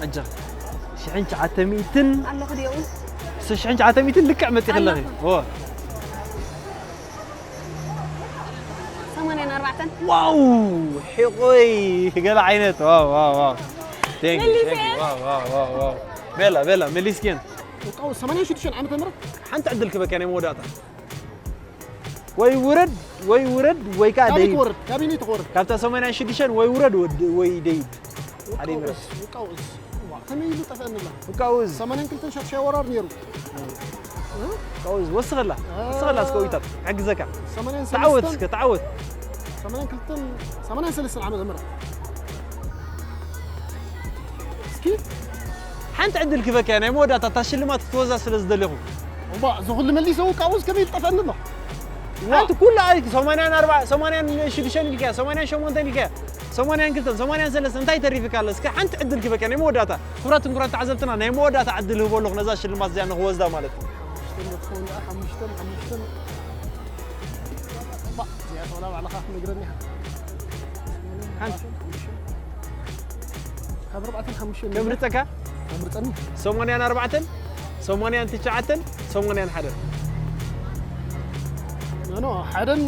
ኣጃ ሽሕን ትሽዓተ ሚእትን ኣለኹ ዲኡ ሽሕን ትሽዓተ ሚእትን ልክዕ መጢ ከለኺ ሰማንያን ኣርባዕተን ዋው ሒቆይ ገለ ዓይነት ዋው ዋው ዋው thank you thank you ዋው ዋው ዋው ዋው ቤላ ቤላ መሊስኪን ውቃው ሰማንያን ሽዱሽተን ዓመተ ምህረት ሓንቲ ዕድል ክበካ ናይ መወዳእታ ወይ ውረድ ወይ ውረድ ወይ ከዓ ካበይ ደይድ ትወርድ ካበይ ትወርድ ካብታ ሰማንያን ሽዱሽተን ወይ ውረድ ወድ- ወይ ደይድ ሓደ ይምረጥ ውቃው እዝ ከመይ ኢሉ ጠፍአንላ ውቃው እዝ ሰማንያን ክልተን ሻድሻይ ወራር ነይሩ ውቃው እዝ ወስኸላ ወስኸላ እስከ ውይታት ሕግዘካ ሰማንያን ተዓወት ሰለስተን እስከ ተዓወት ሰማንያን ክልተን ሰማንያን ሰለስተን ዓመተ ምህረት እስኪ ሓንቲ ዕድል ክበካ ናይ መወዳእታ እታ ሽልማት ክትወዛ ስለ ዝደለኹ እባ እዚ ኩሉ መሊሰ ውቃው እዝ ከመይ ኢሉ ጠፍአንላ ሓንቲ ኩሉ ኣሪክ ሰማንያን ኣርባ ሰማንያን ሽዱሽተን ኢልካ ሰማንያን ሸሞንተን ኢልካ ሰማንያን ክልተን ሰማንያን ሰለስተን እንታይ ተሪፍካ ኣሎ እስከ ሓንቲ ዕድል ክበካ ናይ መወዳእታ ክቡራትን ክቡራት ተዓዘብትና ናይ መወዳእታ ዕድል ህቦ ኣለኹ ነዛ ሽልማት እዚኣ ንክወስዳ ማለት እዩ ሓሙሽተን መትከውን ደኣ ሓሙሽተን ሓሙሽተን እባ እዚኣ ተላ ባዕልኻ ክትነግረኒ ኢኻ ሓንቲ ካብ ኣርባዕተን ሓሙሽተን ከምርፀካ ከምርፀኒ ሰማንያን ኣርባዕተን ሰማንያን ትሽዓተን ሰማንያን ሓደን ኖ ሓደን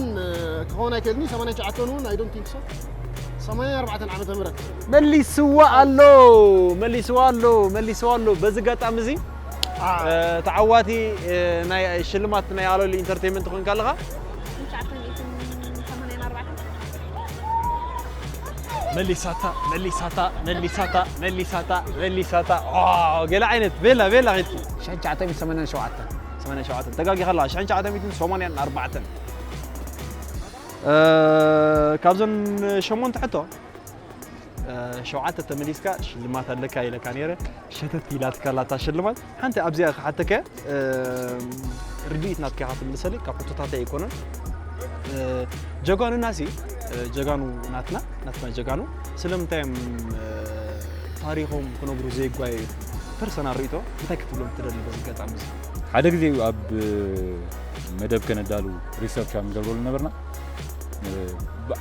ክኸውን ኣይክእልኒ ሰማንያን ትሽዓተን እውን I don't think so ሰማንያን ኣርባዕተን ዓመተ ምህረት መሊስዋ ኣሎ መሊስዋ ኣሎ መሊስዋ ኣሎ በዚ ኣጋጣሚ እዚ ተዓዋቲ ናይ ሽልማት ናይ ኣሎሊ ኢንተርቴይመንት ኮንካ ኣለኻ መሊሳታ መሊሳታ መሊሳታ መሊሳታ መሊሳታ ዋው ገለ ዓይነት ቤላ ቤላ ኺድኪ ሽሕን ትሽዓተ ሚእትን ሰማንያን ሸውዓተን ሰማንያን ሸውዓተን ተጋጊኻ ኣለኻ ሽሕን ትሽዓተ ሚእትን ሰማንያን ኣርባዕተን ካብዘን ሸሞንተ ሕቶ ሸውዓተ ተመሊስካ ሽልማት ኣለካ ኢለካ ነይረ ሸተት ኢላትካ ኣላታ ሽልማት ሓንቲ ኣብዚኣ ክሓተከ ርድኢት ናትካ ኢኻ ትምልሰለይ ካብ ሕቶታተይ ኣይኮነን ጀጋኑና ሲ ጀጋኑ ናትና ናትና ጀጋኑ ስለምንታይ እዮም ታሪኾም ክነግሩ ዘይጓየዩ ፐርሰናል ርእይቶ እንታይ ክትብሎም ትደሊ በዚ ኣጋጣሚ እዚ? ሓደ ግዜ ኣብ መደብ ከነዳሉ ሪሰርች ኣብ ንገብረሉ ነበርና።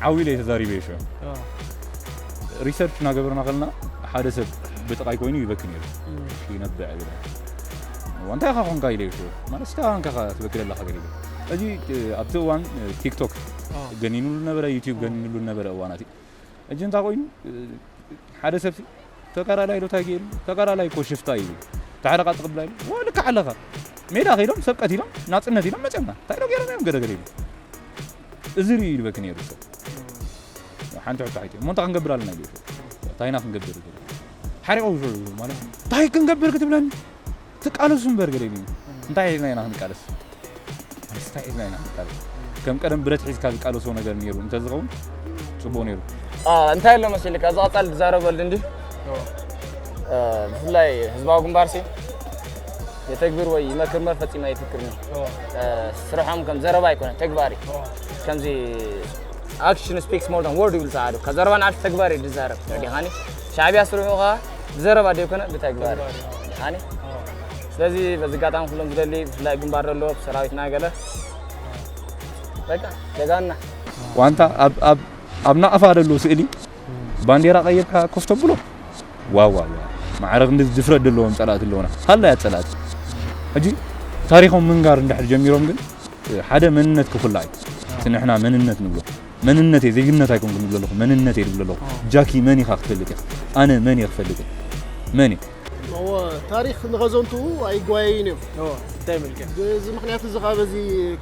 ዓው ኢለ ተዛሪበ ሽዑ። ሪሰርች እናገበርና ከለና ሓደ ሰብ ብጥቓይ ኮይኑ ይበኪ ነይሩ። ይነብዕ ይብል። እንታይ ኢኻ ኮንካ ኢለ ሽዑ። ማለት እንታይ ኢኻ ኮንካ ትበኪ ዘለኻ ገለ ኢለ። እዚ ኣብቲ እዋን ቲክቶክ ገኒኑሉ ነበረ፣ ዩቲዩብ ገኒኑሉ ነበረ እዋናት እዩ። እጂ እንታይ ኮይኑ ሓደ ሰብ ተጋዳላይ ዶ እንታይ ገይሩ? ተጋዳላይ እኮ ሽፍታ እዩ። ተሓረቓ ትቕብላ ኢሉ። ዋ ልክዕ ኣለኻ። ሜዳ ከይዶም ሰብ ቀቲሎም ናፅነት ኢሎም መፅኦምና። እንታይ ዶ ገይሮም እዮም ገደገደ ኢሉ። እዚ ርእዩ ይልበክ ነይሩ ሰብ። ሓንቲ ሕቶ ሓይተ እሞ እንታይ ክንገብር ኣለና ኢሉ። እንታይ ኢና ክንገብር? ሓሪቑ ማለት እንታይ ክንገብር ክትብለኒ? ትቃለሱ እምበር ገለ ኢሉኒ። እንታይ ሒዝና ኢና ክንቃለስ? ኣንስታይ ሒዝና ኢና ክንቃለስ? ከም ቀደም ብረት ሒዝካ ዝቃለሶ ነገር ነይሩ እንተዝኸውን ጽቡቕ ነይሩ። እንታይ ኣሎ መሲልካ? እዚ ቀጻሊ ትዛረበሉ እንዲ ብፍላይ ህዝባዊ ግንባር ሲ የተግብር ወይ ይመክር እምበር ፈጺሙ ኣይፍክርን እዩ። ስርሖም ከም ዘረባ ኣይኮነ ተግባር እዩ። ከምዚ action speaks more than word ይብል ጸዓዱ። ካብ ዘረባ ንዓል ተግባር እዩ ዝዛረብ። ረዲኻኒ? ሻዕብያ ስርሑ ኸኣ ብዘረባ ደይኮነ ብተግባር እዩ። ረዲኻኒ? ስለዚ በዚ ኣጋጣሚ ኩሎም ዝደሊ ብፍላይ ግንባር ዘሎ ሰራዊትና ገለ በቃ ጀጋና ዋንታ ኣብ ኣብ ኣብ ናቕፋ ዘሎ ስእሊ ባንዴራ ቀይርካ ኮፍ ተብሎ ዋው ዋው ዋው። ማዕረ ክንዲ ድፍረት ዘለዎም ጸላእቲ ኣለውና። ሃላይ ጸላእቲ። ሕጂ ታሪኾም ምንጋር እንድሕር ጀሚሮም ግን ሓደ መንነት ክኹላዕ እዩ። እቲ ንሕና መንነት ንብሎ መንነተይ ዜግነት ኣይኮንኩን ንብሎ ኣለኹ መንነተይ ድብሎ ኣለኹ። ጃኪ መን ኢኻ ክትፈልጥ ኢኻ። ኣነ መን እየ ክፈልጥ እየ። መን እየ። እወ ታሪኽ ንኸዘንትዉ ኣይጓየዩን እዮም። እወ እንታይ መልክዕ? በዚ ምኽንያት እዚ ኸዓ በዚ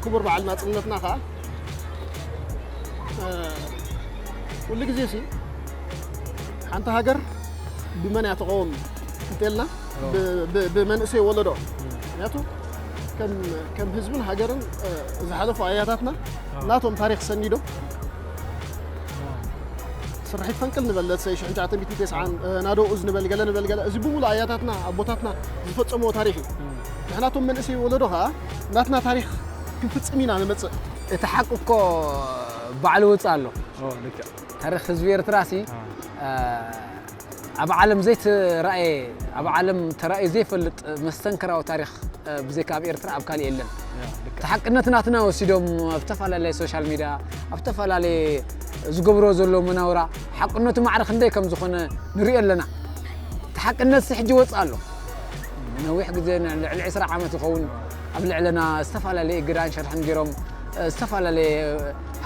ክቡር በዓል ናጽነትና ኸዓ ኩሉ ግዜ ሲ ሓንቲ ሃገር ብመን እያ ትቐውም እንተልና ብመንእሰይ ወለዶ ምክንያቱ ከም ህዝብን ሃገርን ዝሓለፉ ኣያታትና ናቶም ታሪክ ሰኒዶም ስርሒት ፈንቅል ንበል ለትሰይ ሽሕን ትሽዓተ ሚእትን ተስዓን ናደኡ ንበል ገለ ንበል ገለ እዚ ብምሉ ኣያታትና ኣቦታትና ዝፈፀምዎ ታሪክ እዩ ንሕናቶም መንእሰይ ወለዶ ከዓ ናትና ታሪክ ክንፍፅም ኢና ንመፅእ እቲ ሓቂ እኮ ባዕሉ ወፅእ ኣሎ ታሪክ ህዝቢ ኤርትራ ሲ ኣብ ዓለም ዘይተራእየ ኣብ ዓለም ተራእዩ ዘይፈልጥ መስተንክራዊ ታሪኽ ብዘይካ ኣብ ኤርትራ ኣብ ካሊእ የለን። እቲ ሓቅነት ናትና ወሲዶም ኣብ ዝተፈላለየ ሶሻል ሚድያ ኣብ ዝተፈላለየ ዝገብሮ ዘሎ መናውራ ሓቅነቱ ማዕረ ክንደይ ከም ዝኾነ ንሪኦ ኣለና። እቲ ሓቅነት ሲ ሕጂ ይወፅእ ኣሎ። ነዊሕ ግዜ ልዕሊ ዕስራ ዓመት ዝኸውን ኣብ ልዕለና ዝተፈላለየ እገዳን ሸርሕን ገይሮም ዝተፈላለየ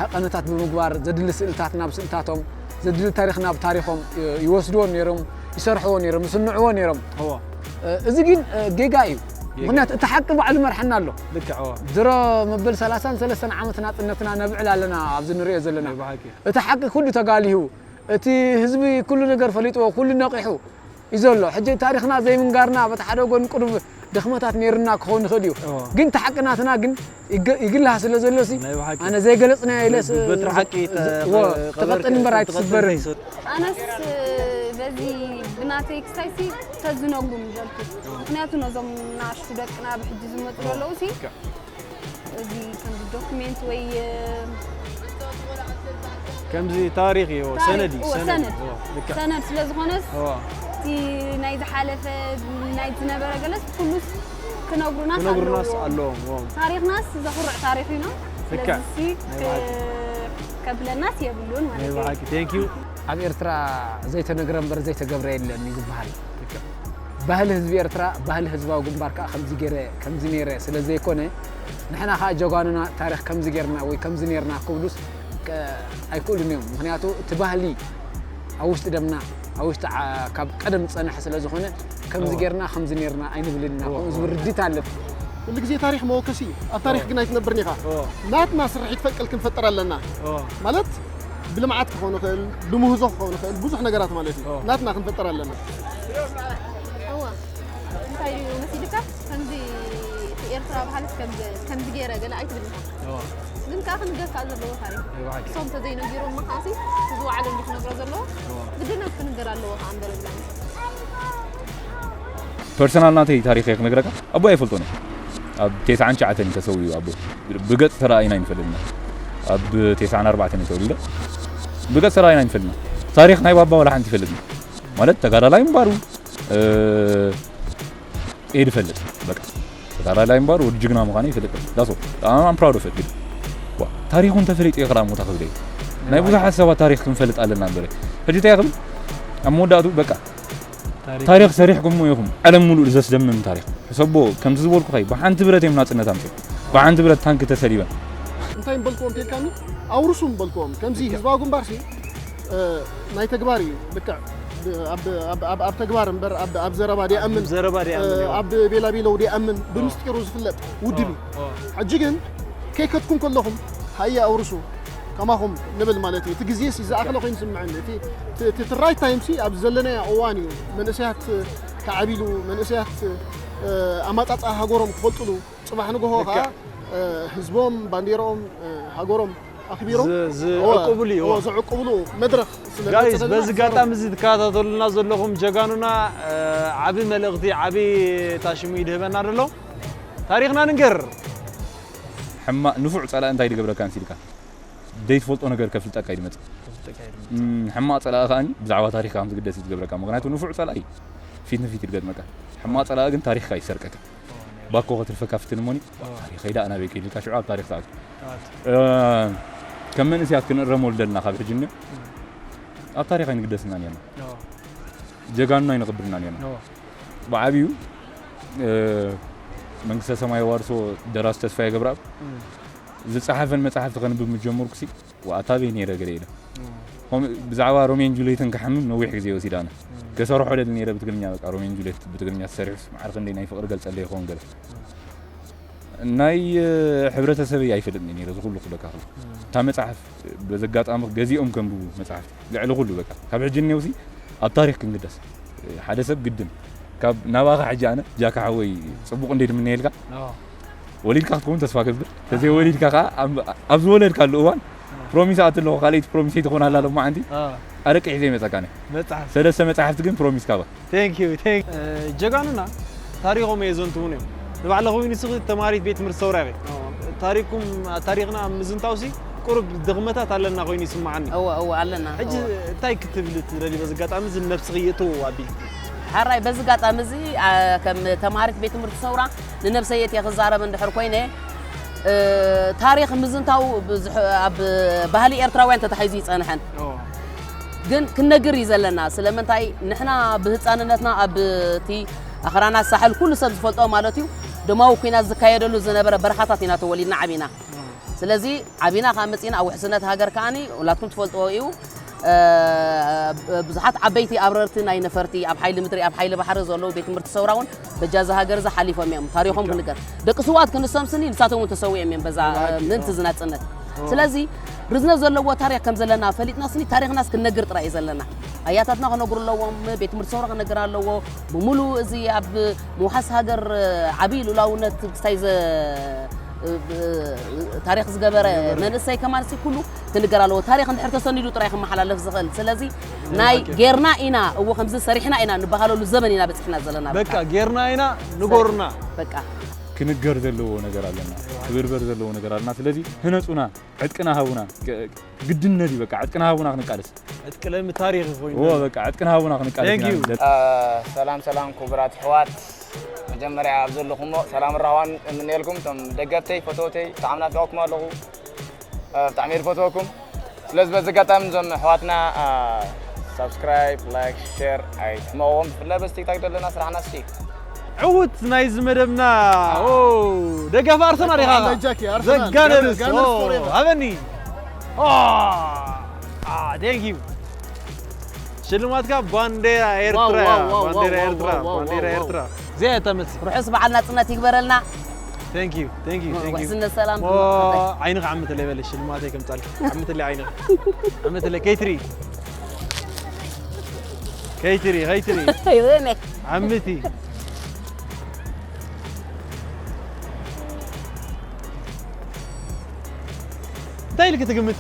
ሃቐነታት ብምግባር ዘድሊ ስእልታት ናብ ስእልታቶም ዘድሊ ታሪኽ ናብ ታሪኾም ይወስድዎ ነይሮም ይሰርሕዎ ነይሮም ይስንዕዎ ነይሮም እዚ ግን ጌጋ እዩ ምክንያቱ እቲ ሓቂ ባዕሉ መርሐና ኣሎ ድሮ መበል ሰላሳን ሰለስተን ዓመት ናፅነትና ነብዕል ኣለና ኣብዚ ንሪኦ ዘለና እቲ ሓቂ ኩሉ ተጋሊሁ እቲ ህዝቢ ኩሉ ነገር ፈሊጥዎ ኩሉ ነቂሑ እዩ ዘሎ ሕጂ ታሪኽና ዘይምንጋርና በቲ ሓደ ጎን ቁሩብ ድኽመታት ነይሩና ክኸውን ይኽእል እዩ ግን እቲ ሓቂ ናትና ግን ይግላህ ስለ ዘሎ ሲ ኣነ ዘይገለፅናዮ ኢለ ተቐጥን እምበር ኣይትስበርን ኣነስ በዚ ብናተይ ክሳይሲ ተዝነጉ ምደልኩ ምክንያቱ ነዞም ናሽቱ ደቅና ብሕጂ ዝመፁ ዘለዉ ሲ እዚ ከምዚ ዶክሜንት ወይ ከምዚ ታሪኽ እዩ ሰነድ እዩ ሰነድ ሰነድ ስለ ዝኾነስ እቲ ናይ ዝሓለፈ ናይ ዝነበረ ገለስ ኩሉስ ክነግሩናስ ክነግሩናስ ኣለዎም ታሪኽናስ ዘኹርዕ ታሪኽ እዩ ስለዚ ከብለናስ የብሉን ማለት እዩ ኣብ ኤርትራ ዘይተነግረ እምበር ዘይተገብረ የለን እዩ ዝበሃል ባህሊ ህዝቢ ኤርትራ ባህሊ ህዝባዊ ግንባር ከዓ ከምዚ ገይረ ከምዚ ነይረ ስለ ዘይኮነ ንሕና ከዓ ጀጓኑና ታሪኽ ከምዚ ገይርና ወይ ከምዚ ነይርና ክብሉስ ኣይክእሉን እዮም ምክንያቱ እቲ ባህሊ ኣብ ውሽጢ ደምና ኣብ ውሽጢ ካብ ቀደም ዝፀንሐ ስለ ዝኾነ ከምዚ ገይርና ከምዚ ነይርና ኣይንብልን ኢና ከምኡ ዝብል ርዲት ኣለብ ኩሉ ግዜ ታሪክ መወከሲ እዩ ኣብ ታሪክ ግን ኣይትነብርን ኢኻ ናትና ስርሒት ፈንቅል ክንፈጥር ኣለና ማለት ብልምዓት ክኸውን ይኽእል ብምህዞ ክኸውን ይኽእል ብዙሕ ነገራት ማለት እዩ ናትና ክንፈጥር ኣለና እንታይ እዩ መሲልካ ከምዚ እቲ ኤርትራ ባህልስ ከምዚ ገይረ ገለ ኣይትብል ኢኻ ግን ከዓ ክንገርካ ዘለዎ ታሪክ እሶም ተዘይነጊሮም መኻሲ ዝወዓለ እንዲ ክነግሮ ዘለዎ ግድነት ክንገር ኣለዎ ከዓ እምበር ብላኒ ፐርሰናል ናተይ ታሪኸ ክነግረካ ኣቦ ኣይፈልጦን ኣብ ቴስዓን ትሽዓተን ተሰዊኡ ኣቦ ብገፅ ተረኣይና ይንፈልጥና ኣብ ቴስዓን ኣርባዕተን ተወሊደ ብገፅ ተረኣይና ይንፈልጥና ታሪክ ናይ ባባ ዋላ ሓንቲ ይፈልጥና ማለት ተጋዳላይ ምንባሩ እየ ዝፈልጥ። በቃ ተጋዳላይ እምበኣር ወዲ ጅግና ምዃነ ይፈልጥ። ዳሶ ኣም ፕራውድ ኦፍ ግን ታሪኹ እንተፈሊጡ እየ ክላም ቦታ ክብል እየ። ናይ ብዙሓት ሰባት ታሪኽ ክንፈልጥ ኣለና እምበር ሕጂ እንታይ ክብል ኣብ መወዳእቱ በቃ ታሪኽ ሰሪሕኩሞ ኢኹም። ዓለም ሙሉእ ዘስደምም ታሪኽ ሕሰቦ። ከምቲ ዝበልኩኸይ ብሓንቲ ብረት እዮም ናጽነት ኣምፅኦም። ብሓንቲ ብረት ታንክ ተሰሊበን። እንታይ ምበልክዎም ተልካኒ ኣውርሱ ምበልክዎም ከምዚ ህዝባዊ ግንባር ሲ ናይ ተግባር እዩ። ልክዕ ኣብ ተግባር እምበር ኣብ ዘረባ ዲኣምን ኣብ ቤላቤለው ዲኣምን ብምስጢሩ ዝፍለጥ ውድብ እዩ። ሕጂ ግን ከይከድኩም ከለኹም ሃየ ኣውርሱ ከማኹም ንብል ማለት እዩ። እቲ ግዜ ሲ ዝኣኸለ ኮይኑ ስምዐኒ። እቲ ራይት ታይም ሲ ኣብ ዘለናዮ እዋን እዩ። መንእሰያት ክዓቢሉ መንእሰያት ኣማፃፃ ሃገሮም ክፈልጥሉ ጽባሕ ንግሆ ከዓ ህዝቦም ባንዴራኦም ሃገሮም ኣክቢሮም ዝዕቅብሉ እዩ። ዝዕቅብሉ መድረኽ ስለጋይስ በዚ ጋጣሚ እዚ ትከታተሉና ዘለኹም ጀጋኑና ዓቢ መልእኽቲ ዓቢ ታሽሙ ይድህበና ደሎ። ታሪኽና ንንገር። ሕማቕ ንፉዕ ጸላኢ እንታይ ድገብረካ እንሲልካ ዘይትፈልጦ ነገር ከፍልጠካ ይድመጽ። ሕማቕ ጸላኢ ከኣኒ ብዛዕባ ታሪኽካ ከም ዝግደስ እዩ ዝገብረካ። ምኽንያቱ ንፉዕ ጸላኢ ፊት ንፊት ይድገጥመካ። ሕማቕ ጸላኢ ግን ታሪኽካ ይሰርቀካ። ባኮ ከትርፈካ ፍትን እሞኒ ታሪኸይ ደኣ ናበይ ከይድልካ ሽዑ ኣብ ታሪኽ ትኣቱ። ከም መንእስያት ክንእረመሉ ደልና ካብ ሕጂ እኒኦ ኣብ ታሪኽ ኣይንግደስና ኔርና። ጀጋኑና ኣይነኽብርና ኔርና። ብዓብዩ መንግስተ ሰማይ የዋርሶ ደራሲ ተስፋዬ ገብረኣብ ዝጸሓፈን መጽሓፍቲ ከንብብ ምስ ጀመርኩሲ ዋእ ኣታ ኣበይ ነይረ ገለ ኢለ። ከምኡ ብዛዕባ ሮሜን ጁልየትን ክሓምም ነዊሕ ግዜ ወሲዳ ኣነ። ከሰርሖ ደሊ ነይረ ብትግርኛ በቃ ሮሜን ጁልየት ብትግርኛ ተሰሪሑስ ማዕረ ክንደይ ናይ ፍቕሪ ገልጸለይ ይኸውን ገለ። ናይ ሕብረተሰበይ ኣይፈልጥን እየ ነይረ እዚ ኩሉ ክብለካ ከለኹ። እታ መጽሓፍ በዚ ኣጋጣሚ ገዚኦም ከንብቡ መጽሓፍቲ ልዕሊ ኩሉ በቃ ካብ ሕጂ እኒኦሲ ኣብ ታሪኽ ክንግደስ ሓደ ሰብ ግድን ካብ ናባኻ ሕጂ ኣነ ጃካ ሓወይ ጽቡቕ እንደ ድምነየልካ ወሊድካ ክትከውን ተስፋ ገብር። ተዘይ ወሊድካ ከዓ ኣብ ዝወለድካሉ እዋን ፕሮሚስ ኣትለኹ ካልኣይቲ ፕሮሚስ ኣይትኾን ኣላ ሎማዓንቲ ኣረቂ ሒዘ ይመፀካ ነ መፅሓፍ ሰለስተ መፅሓፍቲ ግን ፕሮሚስ ካባ ጀጋኑና ታሪኾም እየ ዘንትውን እዮም። ንባዕለ ኮይኑ ስኺ ተማሪት ቤት ትምህርቲ ሰውራ ኢኺ። ታሪኩም ታሪኽና ምዝንታውሲ ቁሩብ ድኽመታት ኣለና ኮይኑ ይስምዓኒ። እወ እወ ኣለና። ሕጂ እንታይ ክትብሊ ትደሊ በዚ ኣጋጣሚ እዚ ነብስኺ ይእትው ኣቢልኪ? ሓራይ በዚ ኣጋጣሚ እዚ ከም ተማሃሪት ቤት ትምህርቲ ሰውራ ንነብሰይ እየ ክዛረብ እንድሕር ኮይነ ታሪኽ ምዝንታው ኣብ ባህሊ ኤርትራውያን ተታሒዙ ይጸንሐን ግን ክንነግር እዩ ዘለና። ስለምንታይ ንሕና ብህፃንነትና ኣብ እቲ ኣኽራናት ሳሕል ኩሉ ሰብ ዝፈልጦ ማለት እዩ ደማዊ ኩናት ዝካየደሉ ዝነበረ በረኻታት ኢና ተወሊድና ዓቢና። ስለዚ ዓቢና ካብ መፂና ኣብ ውሕስነት ሃገር ከዓኒ ሁላትኩም ትፈልጥዎ እዩ። ብዙሓት ዓበይቲ ኣብረርቲ ናይ ነፈርቲ ኣብ ሓይሊ ምድሪ ኣብ ሓይሊ ባሕሪ ዘለዉ ቤት ትምህርቲ ሰውራ እውን በጃ እዚ ሃገር እዚ ሓሊፎም እዮም ታሪኾም ክንገር ደቂ ስውኣት ክንሶም ስኒ ንሳቶም እውን ተሰዊኦም እዮም በዛ ምእንቲ ዝናፅነት ስለዚ ርዝነት ዘለዎ ታሪክ ከም ዘለና ፈሊጥና ስኒ ታሪክናስ ክንነግር ጥራይ እዩ ዘለና ኣያታትና ክነግሩ ኣለዎም ቤት ትምህርቲ ሰውራ ክነግር ኣለዎ ብምሉ እዚ ኣብ ምውሓስ ሃገር ዓብዪ ልኡላውነት ክስታይ ታሪኽ ዝገበረ መንእሰይ ከማን ሲ ኩሉ ክንገር ኣለዎ። ታሪኽ እንድሕር ተሰኒዱ ጥራይ ክመሓላለፍ ዝኽእል። ስለዚ ናይ ጌርና ኢና እዎ ከምዚ ሰሪሕና ኢና ንበሃለሉ ዘመን ኢና በፂሕና ዘለና። በቃ ጌርና ኢና ንጎርና። በቃ ክንገር ዘለዎ ነገር ኣለና፣ ክብርበር ዘለዎ ነገር ኣለና። ስለዚ ህነፁና፣ ዕጥቅና ሃቡና፣ ግድነት እዩ በቃ ዕጥቅና ሃቡና ክንቃለስ። ዕጥቂ ለሚ ታሪኽ ኮይኑ። እዎ በቃ ዕጥቅና ሃቡና ክንቃለስ ኢና። ሰላም ሰላም ክቡራት ኣሕዋት መጀመርያ ኣብ ዘለኹሞ ሰላም ራህዋን እምነየልኩም እቶም ደገፍተይ ፈተውተይ ብጣዕሚ ናፊቐኩም ኣለኹ ብጣዕሚ እየ ዝፈትወኩም ስለዚ በዚ ኣጋጣሚ እዞም ኣሕዋትና ሳብስክራይብ ላይክ ሸር ኣይትሕመቕዎም ብፍላይ በዚ ቲክታክ ዘለና ስራሕና ሲ ዕውት ናይዚ መደብና ደጋፊ ኣርሰናል ኢኻ ዘጋነርስ ኣበኒ ቴንክ ዩ ሽልማትካ ባንዴራ ኤርትራ ባንዴራ ኤርትራ ባንዴራ ኤርትራ እዚኣ እያ እታ መልሲ ርሑስ በዓል ናጽነት ይግበረልና thank you thank you thank you ውሕስነት ሰላም ዓይንኻ ዓምተለይ በለ ሽልማተይ ከምጻልኪ ዓምተለይ ዓይንኻ ዓምተለይ ከይትሪ ከይትሪ ከይትሪ ዓምቲ እንታይ ኢልኪ ትግምቲ?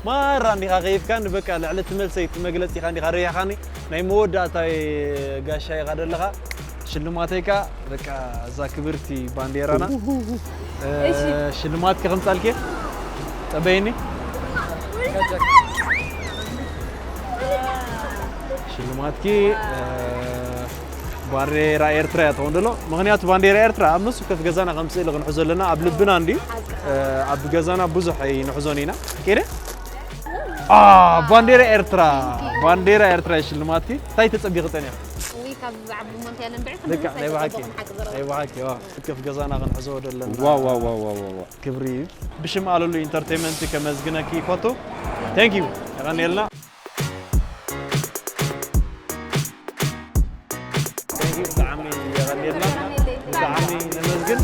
ማራ እንዲኻ ከይፍካ ንበቃ ልዕሊ እቲ መልሰይ እቲ መግለጺኻ እንዲኻ ረያኻኒ ናይ መወዳእታይ ጋሻ ኢኻ ዘለኻ ሽልማተይካ በቃ እዛ ክብርቲ ባንዴራና ሽልማት ከኸምጻልኪ ጸበይኒ ሽልማትኪ ባንዴራ ኤርትራ እያ ትኸውን ዘሎ። ምኽንያቱ ባንዴራ ኤርትራ ኣብ ነፍሲ ወከፍ ገዛና ከም ስእሊ ክንሕዞ ኣለና። ኣብ ልብና እንድዩ። ኣብ ገዛና ብዙሕ ኣይንሕዞን ኢና። ከይደ? ኣ፣ ባንዴራ ኤርትራ፣ ባንዴራ ኤርትራ እዩ ሽልማትኪ። እንታይ ተጸቢኺ ጸኒሕኪ? ውይ፣ ካብ ዝዓቢ እሞ እንታይ ለምብዒ፣ ልክዕ፣ ክንምሳይ ናይ ብሓቂ፣ ተጸበኹም ሓቂ ዘረባ። ናይ ብሓቂ፣ ዋ። ከፍ ገዛና ክንሕዞ ደለና። ዋው፣ ዋው፣ ዋው፣ ዋው፣ ዋው፣ ዋው። ክብሪ እዩ። ብሽም ኣለሉ ኢንተርቴይንመንት ከመስግነኪ ይፈቱ። Thank you። የቐንየልና። Thank you። ብጣዕሚ የቐንየልና። ብጣዕሚ ነመስግን።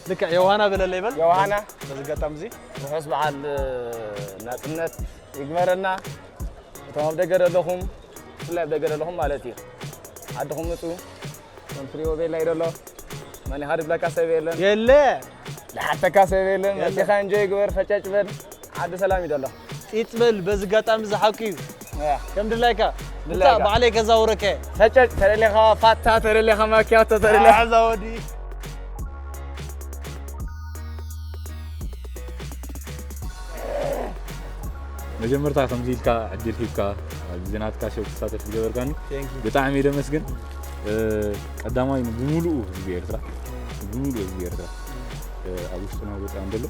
ልክዕ ዮሃና በለለይ በል። ዮሃና። በዚ ኣጋጣሚ እዚ ርሑስ በዓል ናጽነት ይግበረልና። እቶም ኣብ ደገ ዘለኹም፣ ብፍላይ ኣብ ደገ ዘለኹም ማለት እዩ። ዓድኹም ምጹ። እቶም ትሪእዎ ቤላ እዩ ዘሎ። መን ኢኻ ድብለካ ሰብ የለን። የለ። ዝሓተካ ሰብ የለን። የለ። መጺኻ እንጆይ ግበር፣ ፈጨጭ በል። ዓዲ ሰላም እዩ ዘሎ። ጺጽ በል፣ በዚ ኣጋጣሚ ዝሓቂ እዩ። ያ። ከም ድላይካ። ድላይካ። ምጻእ፣ ባዕለይ ከዛውረካ እየ። ፈጨጭ ተደሊኻ ፋታ፣ ተደሊኻ ማኪያቶ፣ ተደሊኻ ሓዛ ወዲ። መጀመርታ ከምዚ ኢልካ ዕድል ሂብካ ኣብዚ ናትካ ሸው ክሳተፍ ዝገበርካኒ Thank you። ብጣዕሚ እየ ደመስግን። እ፣ ቀዳማይ ንብምሉኡ ህዝቢ ኤርትራ፣ ብሙሉእ ህዝቢ ኤርትራ፣ እ፣ ኣብ ውሽጥና ወጻእን ዘሎ፣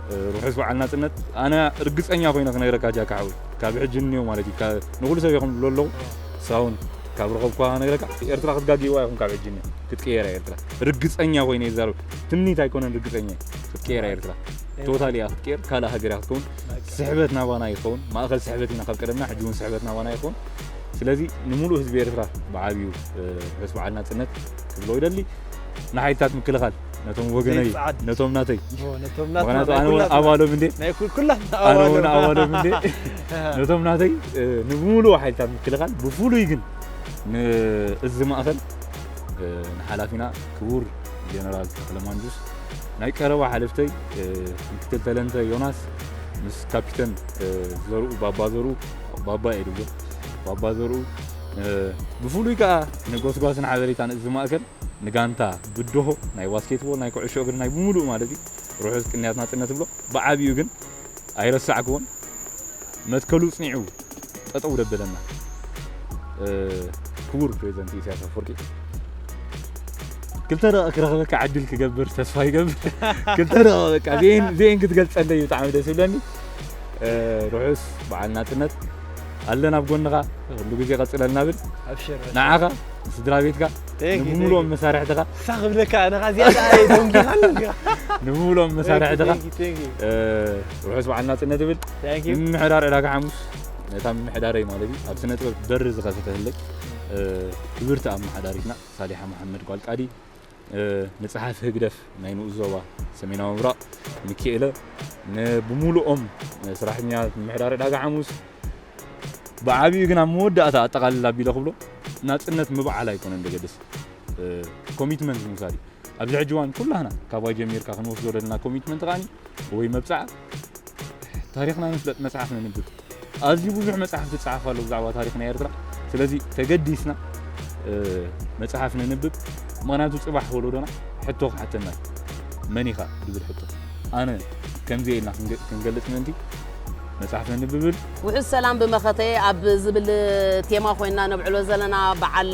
እ፣ ርሑስ በዓል ናጽነት። ኣነ ርግጸኛ ኮይነ ክነግረካ ጃካ ሓወይ፣ ካብ ሕጂ እንዮ ማለት እዩ፣ ካ-፣ ንኹሉ ሰብ እየ ክብሎ ኣለኹ። ንስኻ እውን ካብ ረኸብኳ ክነግረካ፣ ኤርትራ ክትጋግይዋ ኢኹም ካብ ሕጂ እንዮ። ክትቅየር እያ ኤርትራ። ርግጸኛ ኮይነ ይዛረብ። ትምኒት ኣይኮነን፣ ርግጸኛ እየ። ክትቅየር እያ ኤርትራ። ቶታሊ እያ ክትቅየር፣ ካልእ ሃገር እያ ክትከውን። ስሕበት ናባና ይኸውን። ማእከል ስሕበት ኢና ካብ ቀደምና፣ ሕጂ እውን ስሕበት ናባና ይኸውን። ስለዚ ንምሉእ ህዝቢ ኤርትራ ብዓብዩ፣ እ፣ ርሑስ በዓል ናጽነት ክብሎ ይደሊ። ንሓይልታት ምክልኻል፣ ነቶም ወገነይ፣ ዘይጸዓድ። ነቶም ናተይ። ኦ፣ ነቶም ናትና፣ ምኽንያቱ ናይ ኣነ እውን ኩላትና። ኣባሎም እንዴ? ናይ ኩ-፣ ኩላትና ኣነ እውን ኣባሎም። ኣባሎም እንዴ? ነቶም ናተይ፣ እ፣ ንምሉእ ሓይልታት ምክልኻል፣ ብፍሉይ ግን ንእዚ ማእከል፣ እ፣ ንሓላፊና ክቡር ጀነራል ተኽለ ማንጁስ፣ ናይ ቀረባ ሓለፍተይ፣ እ፣ ምክትል ተለንተ ዮናስ ምስ ካፒተን፣ እ፣ ዘርኡ፣ ባባ ዘርኡ፣ ባባ እየ ድብሎ፣ ባባ ዘርኡ፣ እ፣ ብፍሉይ ከኣ ንጎስጓስን ሓበሬታን እዚ ማእከል፣ ንጋንታ ብድሆ፣ ናይ ባስኬትቦል፣ ናይ ኩዕሾ እግሪ፣ ናይ ብምሉእ ማለት እዩ፣ ርሑስ ቅንያት ናጽነት እብሎ። ብዓቢኡ ግን ኣይረሳዕክዎን፣ መትከሉ ጽኒዑ ጠጠው ደበለና፣ እ፣ ክቡር ፕሬዚደንት ኢሳያስ ኣፈወርቂ። ክልተ ደቂቕ ክረኽበካ ዕድል ክገብር ተስፋ ይገብር። ክልተ ደቂቕ በቃ፣ እዚኤን፣ እዚኤን ክትገልጸለይ ብጣዕሚ ደስ ይብለኒ። እ፣ ርሑስ በዓል ናጽነት። ኣለና ኣብ ጎንኻ፣ ኩሉ ግዜ ቀጽለልና ብል። ኣብሽር፣ ኣብሽር። ንዓኻ፣ ንስድራ ቤትካ፣ Thank you, ንብምሉኦም thank you። መሳርሕትኻ። ንሳ ክብለካ፣ ንኻ እዚኣ ደኣ እየ ደንጊኻኒ እንዲኻ። ንብምሉኦም መሳርሕትኻ። Thank you, thank you, thank you። እ፣ ርሑስ በዓል ናጽነት እብል። Thank you። ምምሕዳር ዕዳጋ ሓሙስ፣ ነታ ምምሕዳረይ ማለት እዩ፣ ኣብ ስነ ጥበብ በሪ ዝኸፈተትለይ፣ እ፣ ክብርቲ ኣመሓዳሪትና ሳሊሓ መሓመድ ጓል ቃዲ፣ እ፣ ንጸሓፊ ህግደፍ ናይ ንኡስ ዞባ ሰሜናዊ ምብራቕ ሚኪኤለ፣ ንብምሉኦም፣ እ፣ ሰራሕተኛታት ምምሕዳር ዕዳጋ ሓሙስ፣ ብዓቢኡ ግን ኣብ መወዳእታ ኣጠቓልላ ኣቢለ ክብሎ ናጽነት ምብዓል ኣይኮነን ዘገድስ፣ ኮሚትመንት ምውሳድ እዩ። ኣብዚ ሕጂ እዋን ኩላህና ካባይ ጀሚርካ ክንወስዶ ዘለና ኮሚትመንት ከዓኒ ወይ መብጽዓ ታሪኽና ንፍለጥ፣ መጽሓፍ ነንብብ። ኣዝዩ ብዙሕ መጽሓፍ ክጸሓፍ ኣሎ ብዛዕባ ታሪኽና ኤርትራ። ስለዚ ተገዲስና መጽሓፍ ነንብብ። ምኽንያቱ ጽባሕ ወለዶና ሕቶ ክሓተና እዩ። መን ኢኻ ዝብል ሕቶ ኣነ ከምዚ ኢልና ክንገልጽ ምእንቲ መጽሓፍ ነንብብል። ውሑስ ሰላም ብመኸተ ኣብ ዝብል ቴማ ኮይና ነብዕሎ ዘለና በዓል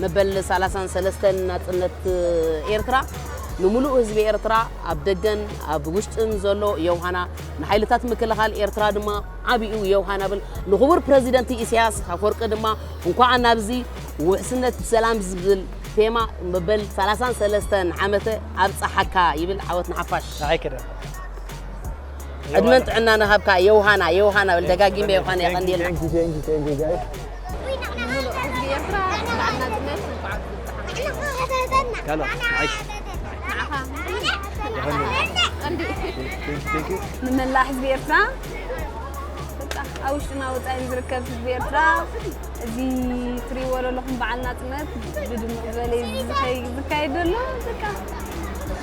መበል ሰላሳን ሰለስተን ናጽነት ኤርትራ ንምሉእ ህዝቢ ኤርትራ ኣብ ደገን ኣብ ውሽጥን ዘሎ የውሃና፣ ንሓይልታት ምክልኻል ኤርትራ ድማ ዓቢኡ የውሃና ብል። ንክቡር ፕረዚደንት ኢሳያስ ኣፈወርቂ ድማ እንኳዕ ናብዚ ውሕስነት ሰላም ዝብል ቴማ መበል ሰላሳን ሰለስተን ዓመተ ኣብጽሓካ ይብል። ዓወት ንሓፋሽ። ንዓይ ከደ። ዕድመን ጥዕና ንሃብካ የውሃና፣ የውሃና ብል። ደጋጊመ የውሃና የቐንየልና። Thank you, thank you, thank you, guys. ምሉእ ህዝቢ ኤርትራ በዓል ናጽነት እንኳዕ ኣብጽሓና። Hello, nice. ንዓኻ ቀንዲ Thank you, thank you. ንመላእ ህዝቢ ኤርትራ በቃ ኣብ ውሽጥና ወጻኢን ዝርከብ ህዝቢ ኤርትራ እዚ ትሪእዎ ዘለኹም በዓል ናጽነት ብድምቕ ዝበለ እዩ ዝኸይ- ዝካየድ ዘሎ በቃ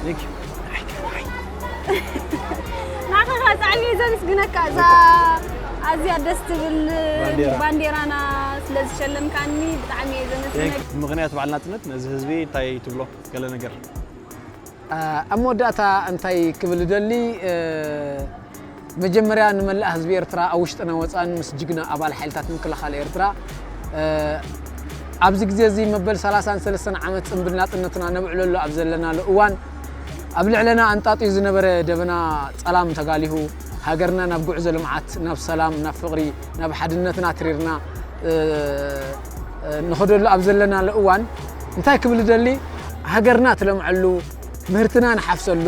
Thank you. ንዓኻ ከዓ ብጣዕሚ እየ ዘመስግነካ እዛ ኣዝያ ደስ ትብል ባንዴራ። ባንዴራና ስለ ዝሸለምካኒ ብጣዕሚ እየ ዘመስግነካ። ምኽንያት በዓል ናጽነት ነዚ ህዝቢ እንታይ ትብሎ? ገለ ነገር። ኣብ መወዳእታ እንታይ ክብል እደሊ፣ መጀመርያ ንመላእ ህዝቢ ኤርትራ ኣብ ውሽጥና ወፃን ምስ ጅግና ኣባል ሓይልታት ምክልኻል ኤርትራ ኣብዚ ግዜ እዚ መበል ሰላሳን ሰለስተን ዓመት ጽንብል ናጽነትና ነብዕለሉ ኣብ ዘለናሉ እዋን ኣብ ልዕለና ኣንጣጥዩ ዝነበረ ደበና ጸላም ተጋሊሁ ሃገርና ናብ ጉዕዞ ልምዓት፣ ናብ ሰላም፣ ናብ ፍቕሪ፣ ናብ ሓድነትና ትሪርና ንኸደሉ ኣብ ዘለናሉ እዋን እንታይ ክብል እደሊ፣ ሃገርና ትለምዐሉ፣ ምህርትና ንሓፍሰሉ፣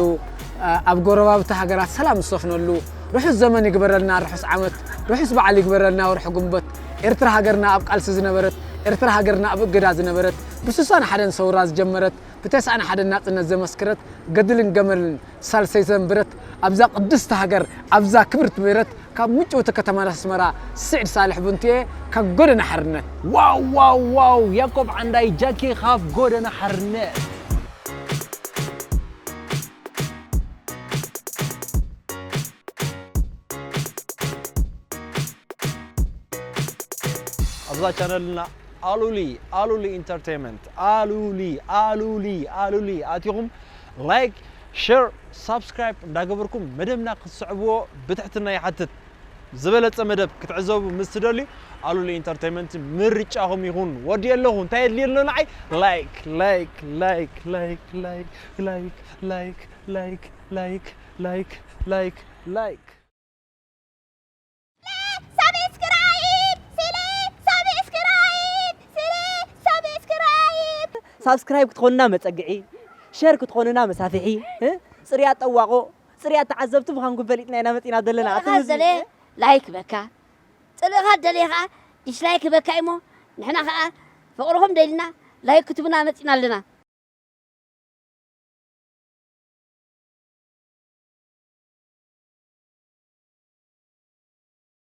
ኣብ ጎረባብቲ ሃገራት ሰላም ዝሰፍነሉ ርሑስ ዘመን ይግበረልና፣ ርሑስ ዓመት፣ ርሑስ በዓል ይግበረልና። ወርሒ ግንቦት ኤርትራ ሃገርና ኣብ ቃልሲ ዝነበረት፣ ኤርትራ ሃገርና ኣብ እገዳ ዝነበረት፣ ብስሳን ሓደን ሰውራ ዝጀመረት፣ ብተስዓን ሓደን ናጽነት ዘመስከረት፣ ገድልን ገመልን ሳልሰይ ዘንበረት ኣብዛ ቅድስቲ ሃገር ኣብዛ ክብርቲ መሬት ካብ ምጭውቲ ከተማ ኣስመራ ስዒድ ሳልሕ ቡንትየ ካብ ጎደና ሓርነት። ዋው ዋው ዋው ያዕቆብ ዓንዳይ ጃኪ ካብ ጎደና ሓርነት። ኣብዛ ቻነልና ኣሉሊ ኣሉሊ ኢንተርቴይንመንት ኣሉሊ ኣሉሊ ኣሉሊ ኣቲኹም ላይክ ሸር ሳብስክራይብ እንዳገበርኩም መደብና ክትስዕብዎ ብትሕትና ይሓትት። ዝበለጸ መደብ ክትዕዘቡ ምስ ትደልዩ ኣሉሊ ኢንተርቴይንመንት ምርጫኹም ይኹን። ወዲ ኣለኹ እንታይ የድልየሎ ንዓይ ላይክ ላይክ ላይክ ላይክ ላይክ ላይክ ላይክ ላይክ ላይክ ላይክ ላይክ ላይክ ሳብስክራይብ ክትኾኑና መፀግዒ፣ ሸር ክትኾኑና መሳፍሒ፣ እ? ፅርያት ጠዋቖ፣ ፅርያት ተዓዘብቲ ምዃንኩም ፈሊጥና ኢና መፂና ዘለና። ኣቲ ጥልእኻ ሙዚ- ዝደለየ ላይክ በካ። ጥልእኻ ዝደለየ ከዓ ዲስላይክ በካ እሞ ንሕና ከዓ ፍቕርኹም ደሊና ላይክ ክትቡና መፂና ኣለና።